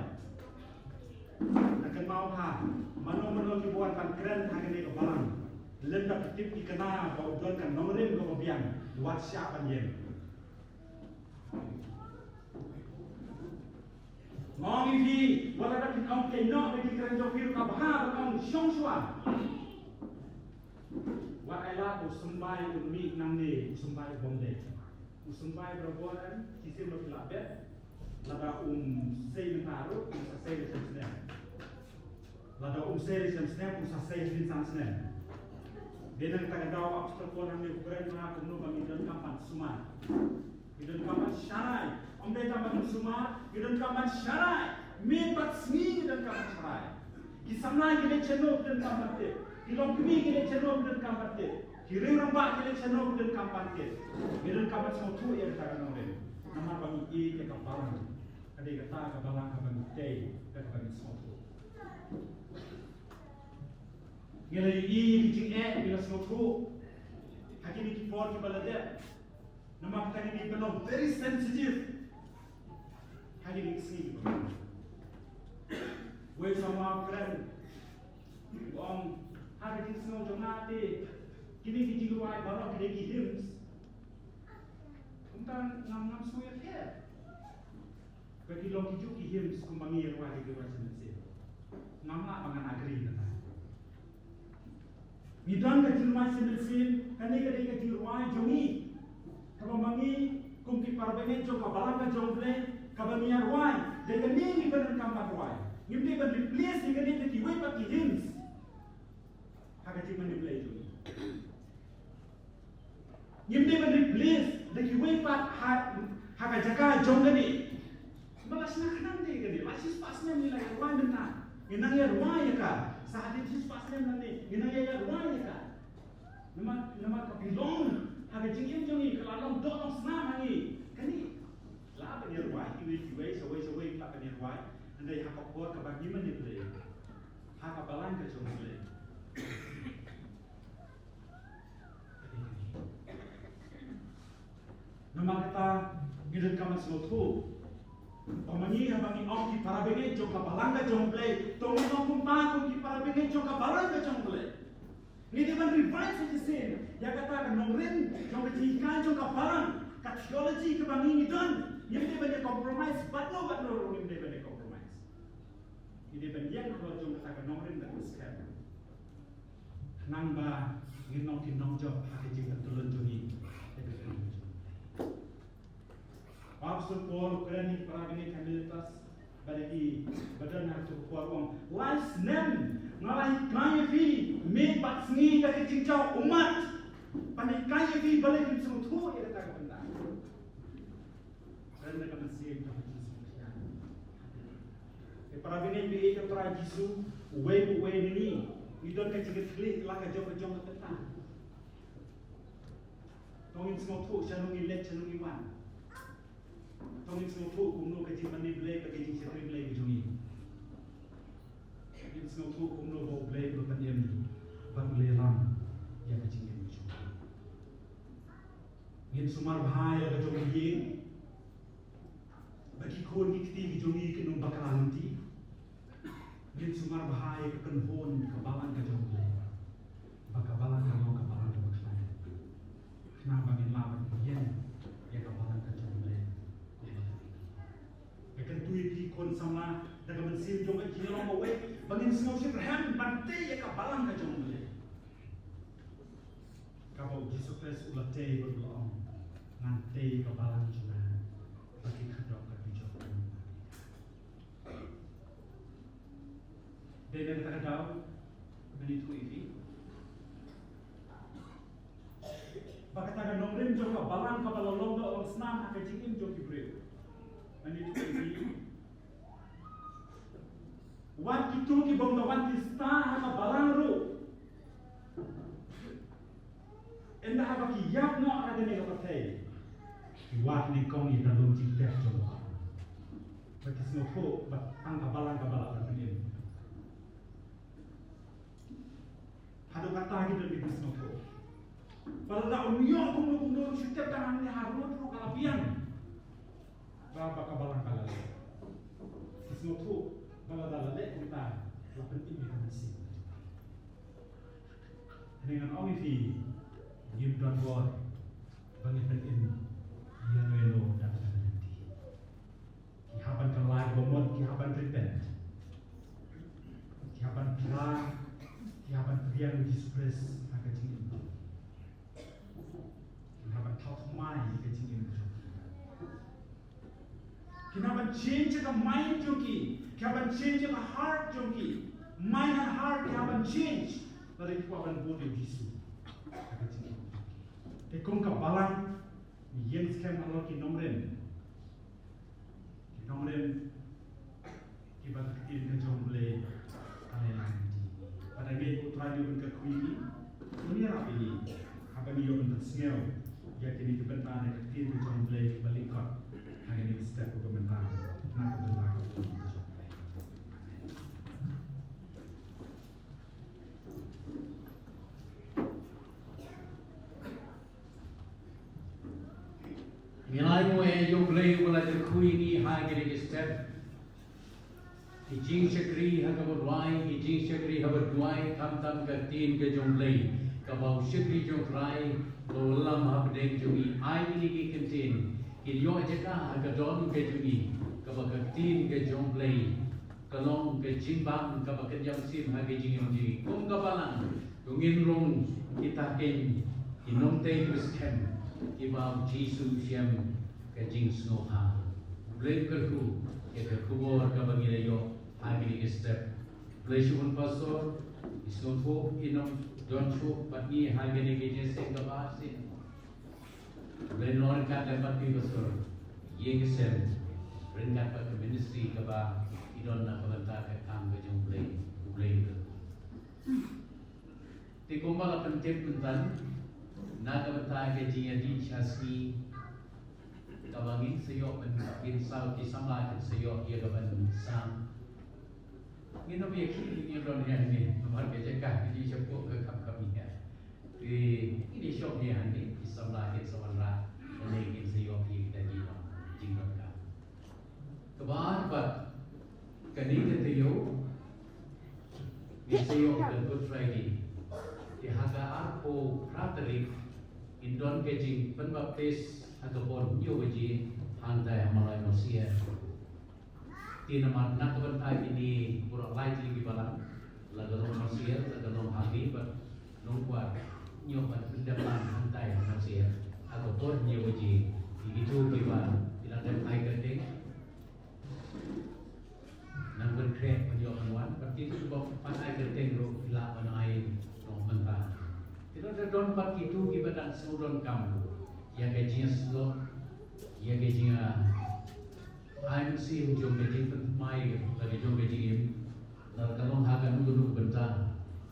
Nang kynmaw ha mano mano kiba wan ban kren ha kane ka balang. Lem da ki tip ki kynmaw ba u don ka nongrim kaba biang. Wat shah ban ïeng. Nga ong ïa phi, wat la da phin ong keiñ noh, da ki kren jong phi ruh ka bha ban ong shong shuwa. Wat ai lad u symbai un mih nangne, u symbai u bym dei. U symbai barabor em, shisien ba phi lah bet. Lada um sei mynta ruh, um sa sei la snem. Lada um sei la snem, um sa sei hadien san snem. Dei na kata ka daw u Apostol Paul hangne u kren bha kumno ba ngi donkam ban sumar. Ngi donkam ban sharai. Ym dei tang ban sumar, ngi donkam ban sharai. Miet bad sngi ngi donkam ban sharai. Ki samla ki leit shano ki donkam ban tip. Ki longkmie ki leit shano ki donkam ban tip. Ki riew rangbah ki leit shano ki donkam ban tip. Ngi donkam ban sngewthuh ïa kata ka nongrim. Namar ba ngi ïeit ïa ka balang. Ka dei kata ka balang kaba ngi tei, kaba ngi sngewthuh. Ngi la ïohi ïa ki jingeh, ngi la sngewthuh. Ha kine ki por kiba la dep. Namar kata ngi dei ban long very sensitive. Ha kine ki sngi kiba la dep. Wei sa ma kren. U ong, ha ka jingsngew jong nga te, kine ki jingrwai baroh ki dei ki hymns. Kumta ngam, ngam sngew ïapher. Ba ki long kijuh ki hymns kumba ngi ïa rwai, ki rwai sha mynsiem. Ngam lah ba ngan agree na kata. Ngi don ka jingrwai sha mynsiem, kane ka dei ka jingrwai jong ngi. Kaba ma ngi kum ki parabangeit jong ka balang ka jong U Blei, kaba ngi ïa rwai, dei kane ngi pyndonkam ban rwai. Ngim dei ban replace ïa kane da kiwei pat ki hymns. Ha ka jingmane Blei jong ngi. Ngim dei ban replace da kiwei pat ha, ha ka jaka jong kane. Ba la shna khnang de kane, la shispah snem ngi la ïa rwai mynta. Ngi nang ïa rwai ïa ka. Sa hadien shispah snem nangne, ngi nang ïa rwai ïa ka. Namar, namar ka bilong ha ka jingim jong ngi, ka la long doh long snam ha ngi. Kane. La ban ïa rwai kiwei kiwei, shawei shawei la ban ïa rwai. Hynrei ha ka por kaba ngi mane Blei. Ha ka balang ka jong U Blei. Namar kata ngi donkam ban sngewthuh ba ma ngi haba ngi ong ki parabangeit jong ka balang ka jong U Blei, to ngin ong kumta kum ki parabangeit jong ka balang ka jong U Blei. Ngi dei ban revise shisien ïa kata ka nongrim jong ka jinghikai jong ka balang, ka theology kaba ngi ngi don. Ngim dei ban ïa compromise bad no bad no ruh, ngim dei ban ïa compromise. Ngi dei ban ïeng halor jong kata ka nongrim bad ka skhem. Khnang ba ngin long ki nongjop ha ka jingïatyllun jong ngi. U Apostol Paul u kren ïa ki para bangeit ha Miletus, bad ïa ki ba don ha kato ka por, u ong, lai snem nga la hikai ïa phi miet bad sngi da ka jingjaw ummat ban hikai ïa phi balei phin sngewthuh ïa kata ka bynta. Kren da ka mynsiem kaba jingsngewsih. Te para bangeit ba ïeit ha U Trai Jisu, uwei pa uwei na ngi ngi don ka jingkitkhlieh la ka jong ka jong ka bynta. To ngin sngewthuh shano ngi leit, shano ngi wan. To ngin sngewthuh kumno ka jingmane Blei bad ka jingshakri Blei ka jong ngi. Ngin sngewthuh kumno ba U Blei u la pynim bad u la ïalam ïa ka jingim ka jong ngi. Ngin sumar bha ïa la ka jong ka ïing. Ba ki khun ki kti ki jong ngi kin ym bakla lynti. Ngin sumar bha ïa ka kynhun ka balang ka jong U Blei. Ba ka balang ka long ka balang kaba khlaiñ. Khnang ba ngin lah ban ïeng ïa ka balang ka jong U Blei. Nga kyntu ïa phi khun samla da ka mynsiem jong ka jinglong kawei ba ngin sngewsih rhem ban tei ïa ka balang ka jong U Blei. Kaba u Jisu Khrist u la tei bad u la ong, ngan tei ka balang jong nga ba ki khyrdop kin ïoh. Dei na kata ka daw ngan ïathuh ïa phi ba kata ka nongrim jong ka balang kaba la long doh long snam ha ka jingim jong ki briew. Wat kito ki bym da wan ki star ha ka balang ruh. Ynda haba ki ïap noh ha kane ka pyrthei, ki wad nyngkong ïa ka lum jingtep jong u Balang. Ba ki sngewthuh ba tang ka balang kaba lah ban pynim. Haduh katta ki don ki sngewthuh ba lada un ïoh kumno kumno shu tep tang hangne harud ruh ka la biang. Ba, ba ka balang ka la leh. Ki sngewthuh ba lada la leh kumta la pynim ïa ka mynsiem. Hynrei ngan ong ïa phi, ngim don bor ba ngin pynim ïano ïano da kata ka lynti. Ki hap ban kylla ïa ka bamut, ki hap ban repent. Ki hap ban phla, ki hap ban pdiang ïa u Jisu Khrist ha ka jingim. Ki hap ban thaw thymmai ïa ka jingim jong ki. Ki hap ban change ïa ka mind jong ki. Ki hap ban change ïa ka heart jong ki. Mind and heart ki hap ban change. Lada ki kwah ban bud ïa u Jisu ha ka jingim jong ki. Te kum ka balang, ngi ïeng skhem halor ki nongrim. Ki nongrim kiba ka ktien ka jong U Blei ka la ïalam ïa ngi. Bad nga ngeit ba U Trai un ïoh ban kyrkhu ïa ngi, un ïarap ïa ngi haba ngi ïoh ban pynsngew ïa kine ki bynta na ka ktien ka jong U Blei kiba lyngkot ha kane ka step kaba mynta, na ka bynta ka ktien ka jong U Blei. Amen. Ngi la ïoh ïa U Blei uba la kyrkhu ïa ngi ha kine ki step. Ki jingshakri ha kaba duwai, ki jingshakri ha kaba duwai, khamtam ka ktien ka jong U Blei kaba u shakri jong U Trai ba u lam hapdeng jong ngi. Ai ïa ngi ki kyntien kin ïoh jaka ha ka dohnud ka jong ngi, kaba ka ktien ka jong U Blei ka long ka jingbam kaba kynja mynsiem ha ka jingim jong ngi. Kum ka balang, to ngin rung kita kin ki nongtei kiba skhem, kiba u Jisu u shem ka jingsngewbha. U Blei u kyrkhu ïa ka khubor kaba ngi la ïoh ha kine ki step. U Blei shu un pastor, ngi sngewthuh, ngi nang don shuh bad ngi ha kine ki jingïaseng kaba shisien. U Blei un ryngkat lem bad phi pastor. Ïeng ïaseng ryngkat bad ka ministry kaba ngi don na ka bynta ka kam ka jong U Blei. U Blei u kyrkhu. Te kumba la pyntip mynta na ka bynta ka jingïadih sha sngi kaba ngin sa ïoh ban, ngin sa, ki samla kin sa ïoh ïa ka ban sam. Ngin ym ïa khih, ngin don ïa hangne namar ka jaka ka jingshapoh ka kham kham ïa. Te ngin ïa shong ïa hangne, ki samla kin sa wanrah lane kin sa ïoh ïa kita ki jingdonkam. Kaba ar pat kane ka taïew ngin sa ïoh ka Good Friday. Te ha ka arphew phra tarik ngin don ka jingpynbaptis ha ka por hynñiew baje hangtai ha Mawlai Mawsiar. Te namar na ka bynta kine baroh lai tylli ki balang, la ka long Mawsiar, la ka long Hali bad Nongkwar, ïoh ban pyndep lang hangtai ha Mawsiar ha ka por hynñiew baje. Te kito kiba ki la dep ai kyrteng, nang pynkhreh ban ïoh ban wan, bad kito kiba pat ai kyrteng ruh ki lah ban ai noh mynta. Te lada don pat kito kiba dang sngewdonkam ïa ka jingïasyllok, ïa ka jing, ah, ai mynsiem jong ka jingpynthymmai la ka jong ka jingim, la ka long ha kano kano ka bynta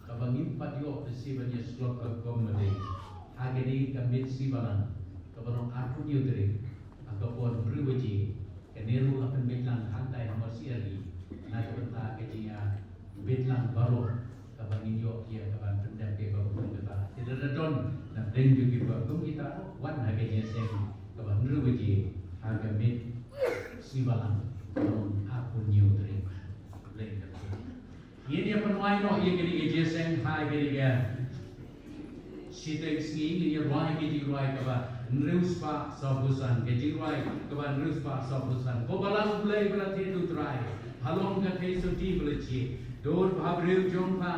kaba ngim pat ïoh lehse ban ïasyllok ka kum ba dei. Ha kane ka miet sngi balang kaba long arphew hynñiew tarik ha ka por hynriew baje, kane ruh la pynbeit lang hangtai ha Mawsiar hi na ka bynta ka jingïabeit lang baroh kaba ngin ïoh ïa ka ban pyndep ïa ka kum kata. Te lada don na pdeng jong ki ba kum kita, wan ha ka jingïaseng kaba hynriew baje ha ka miet sngi balang kaba long arphew hynñiew tarik. Ngin ïa pynwai noh ïa kane ka jingïaseng ha kane ka shiteng sngi. Ngin ïa rwai ka jingrwai kaba hynriew spah sawphew san, ka jingrwai kaba hynriew spah sawphew san. Ko Balang U Blei ba la thied da U Trai, ha long ka theisotti ba la jied, dur bhabriew jong pha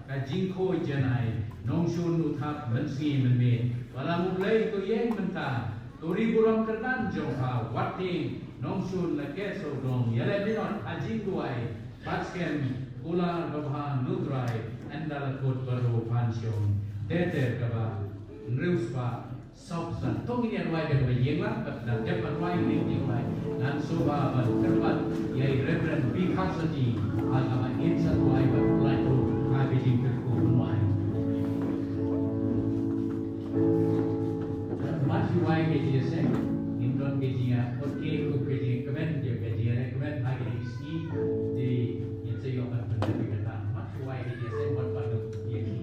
ka jingkhuid janai, nongshun u thap mynsngi mynmiet. Balang U Blei to ïeng mynta, to ri burom kyrdan jong pha, wat tieng nongshun la keh sawdong, ïaleh minot ha jingduwai, pat skhem kular babha na U Trai, ynda la kut baroh phan shong. Ter ter kaba hynriew spah sawphew san. To ngin ïa rwai da kaba ïeng lang, bad la dep ban rwai ngin ïa rwai. Ngan sngewbha ban kyrpad ïa i Reverend B. Kharsaji ha kaba in sa duwai bad u lait ruh ha ka jingkyrkhu ban wai. Mat shu wai ka jingïaseng, ngin don ka jingïakynduh, ka jingkmen, ka jingïakmen ha kine ki sngi, te ngin sa ïoh ban pyndep ïa kata. Mat shu wai ka jingïaseng bad pat ïa ki.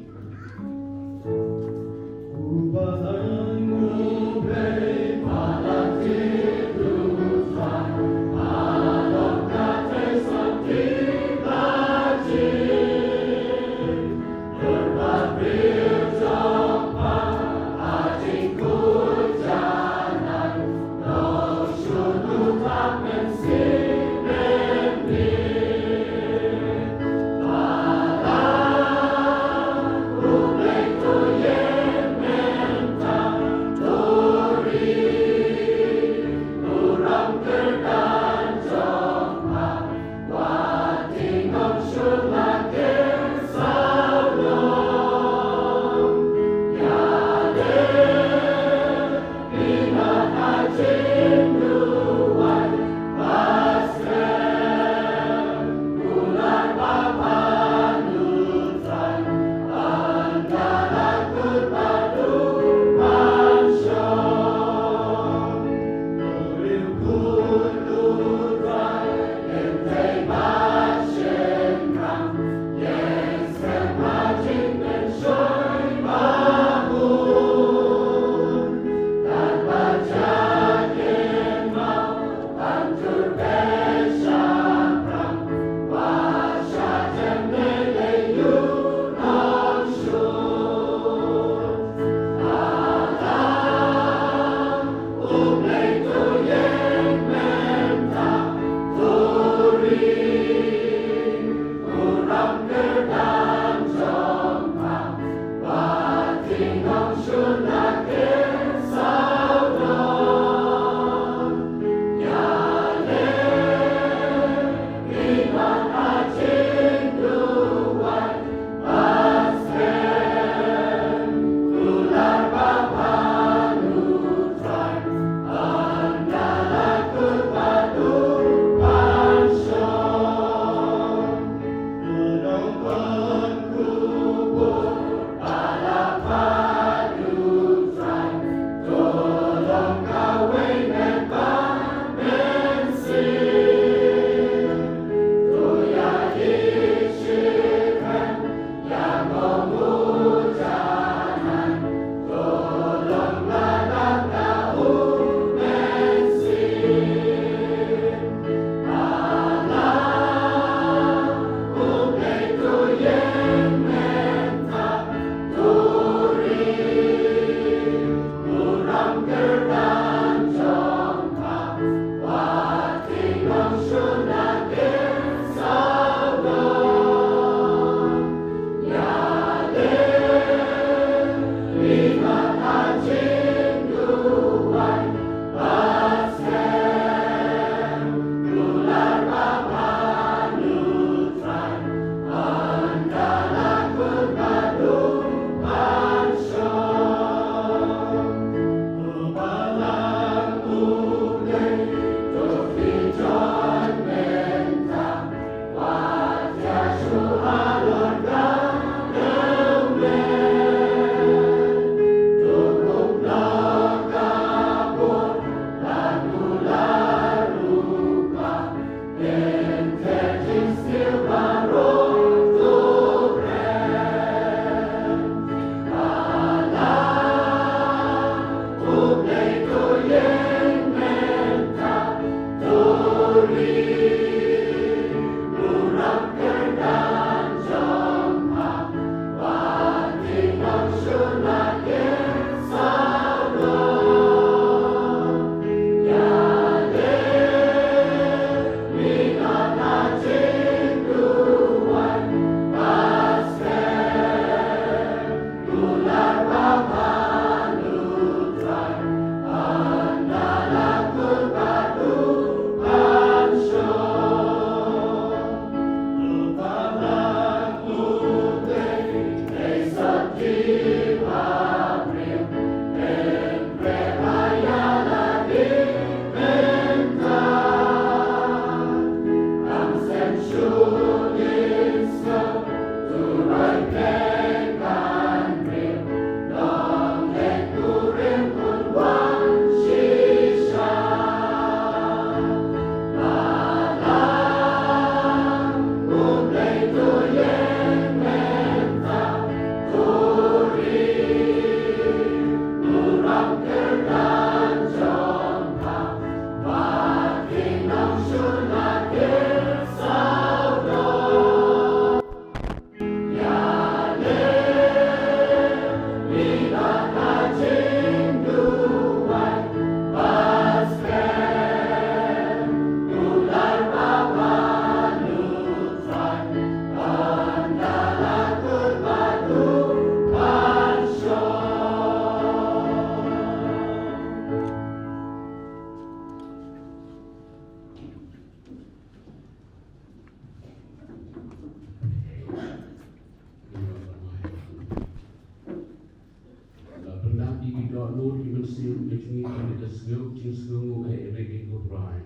Ngi ka sngew jingsngew ngi ai ïa ka Trai.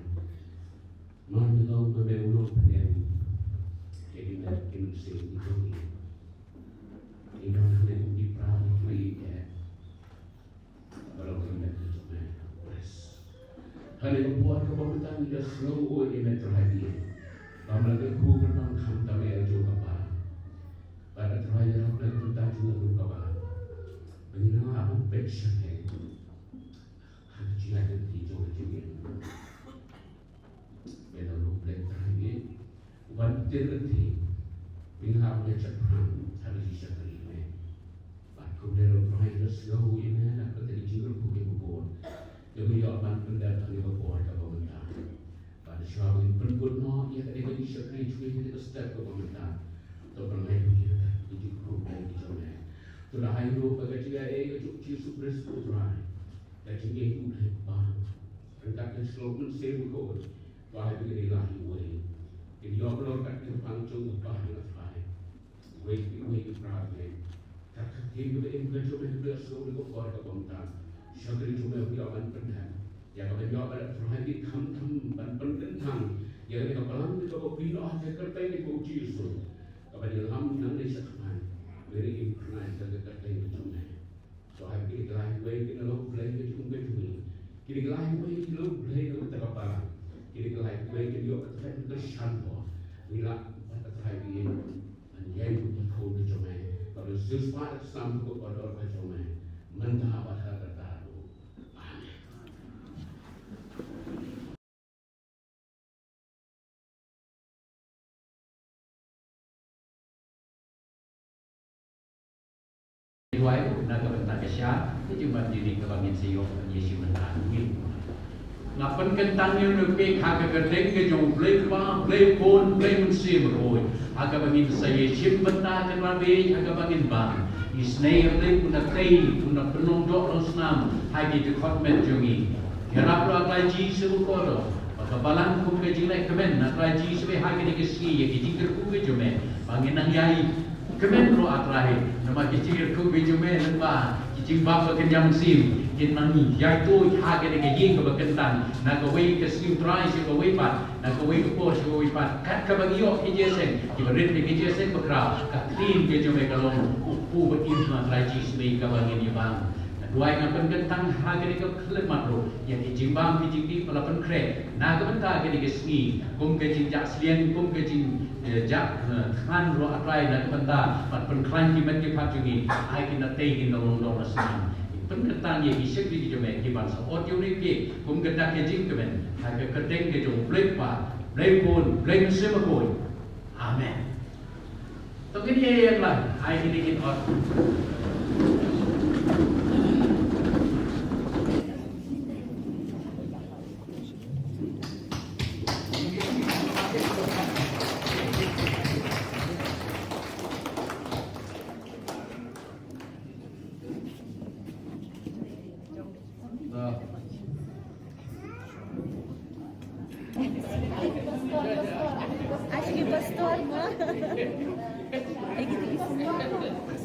Mar ngi long ma me u nongpynim ïa ki met ki mynsiem ki jong ngi. Ngi don hangne kum ki para ki kmie ki kpa. Ba la pynlong ka jong me ha Khrist. Hangne ka por kaba mynta ngi da sngew ïa me Trai. Ba me la kyrkhu ban khamtam ïa ka jong ka balang. Bad Trai ïarap na ka bynta jong ka balang. Ba ngin nang lah ban peit sha me. Ha ka jingïaid lynti jong ka jingim. Me long u Blei Trai ngi uban pyntir lynti. Ngi hap ban shakri ha ka jingshakri ïa me. Bad kumne ruh Trai ngi da sngew ïa me na ka bynta ka jingkyrkhu kaba bun. Kaba ïoh ban pyndep ha kane ka por kaba mynta. Bad shuwa ba ngin pynkut noh ïa kane ka jingshakri jong ngi ha kane ka step kaba mynta. To pynlait ïa ka jingkyrkhu ka jong me. To la ai ruh ka jingaiei ka jong u Jisu Khrist u Trai. Ka jingaiei u Blei Kpa. Ryngkat ka shlok Mynsiem Bakhuid. Ba ha kane ka liang iwei. Kin ïoh halor ka kyrpang jong u Kpa ha Trai. Iwei pa iwei ki para me. Kat ka ktien kaba im ka jong me ha kane ka sngi kaba bymman. Shakri jong me u ïoh ban pyndep. Ïa kaba ïoh ban Trai ki khamtam ban pynkyntang. Ïa kane ka balang kaba pynlong ha ka kyrteng jong u Jisu. Kaba ïalam nangne shakhmat. Meri im pynai ka kyrteng jong me. To ha kine ki lai wei kin long blei ka jong ka jong ngi. Kine ki lai wei kin long blei ka jong ka balang. Kine ki lai wei kin ïoh ka trai ka shan mo. Ngi lah ban ka trai ki ban ïai ka khun ka jong me. Ka ban siewspah ka sam ka kordor ka jong me. Mynta bad ha ka kyrteng. Amen. Duwai na ka bynta ka sha, ka jingmut jingim kaba ngin sa ïoh ban ïashim bynta. Nga pynkyntang ïa u nongpynim ha ka kyrteng ka jong u Blei Kpa, Blei Khun, Blei Mynsiem Bakhuid. Ha kaba ngin sa ïashim bynta ka nongpynim ha kaba ngin bam. Isynei ïa u Blei un da tei, un da pynlong doh long snam ha ki jingkhot met jong ngi. Ïarap ïa u Trai Jisu u kordor. Ba ka balang kum ka jinglehkmen na Trai Jisu ha kine ki sngi ïa ki jingkyrkhu ki jong me. Ba ngin nang ïai kmen ruh ah Trai. Namar ki jingkyrkhu ki jong me lyngba ki jingbam ba kin ïa mynsiem. Kin nang ïai tuid ha kine ki ïing kaba kyntang. Na kawei ka sngi Trai sha kawei pat. Na kawei ka por sha kawei pat. Kat kaba ngi ïoh ki jingïaseng. Kiba rit ki jingïaseng bakhraw. Ka ktien ka jong me ka long u kpu ba im na Trai Jisu kaba ngin ïa bam. Nga duwai nga pynkyntang ha kane ka khyllipmat ruh ïa ki jingbam ki jingdih ba la pynkhreh na ka bynta kane ka sngi, kum ka jingjah sliang, kum ka jing, eh, jah, eh, thngan ruh ah Trai na ka bynta ban pynkhlaiñ ki met ki phad jong ngi, ai kin da tei kin da long doh long snam. Pynkyntang ïa ki shakri ki jong me ki ban sa ot ïa u riewkynthei kum ka dak ka jingkmen ha ka kyrteng ka jong u Blei Kpa, Blei Khun, Blei Mynsiem Bakhuid. Amen. To ngin ïa ïeng lang, ai kine kin ot. Acho que pastor, não? É que tem que ser.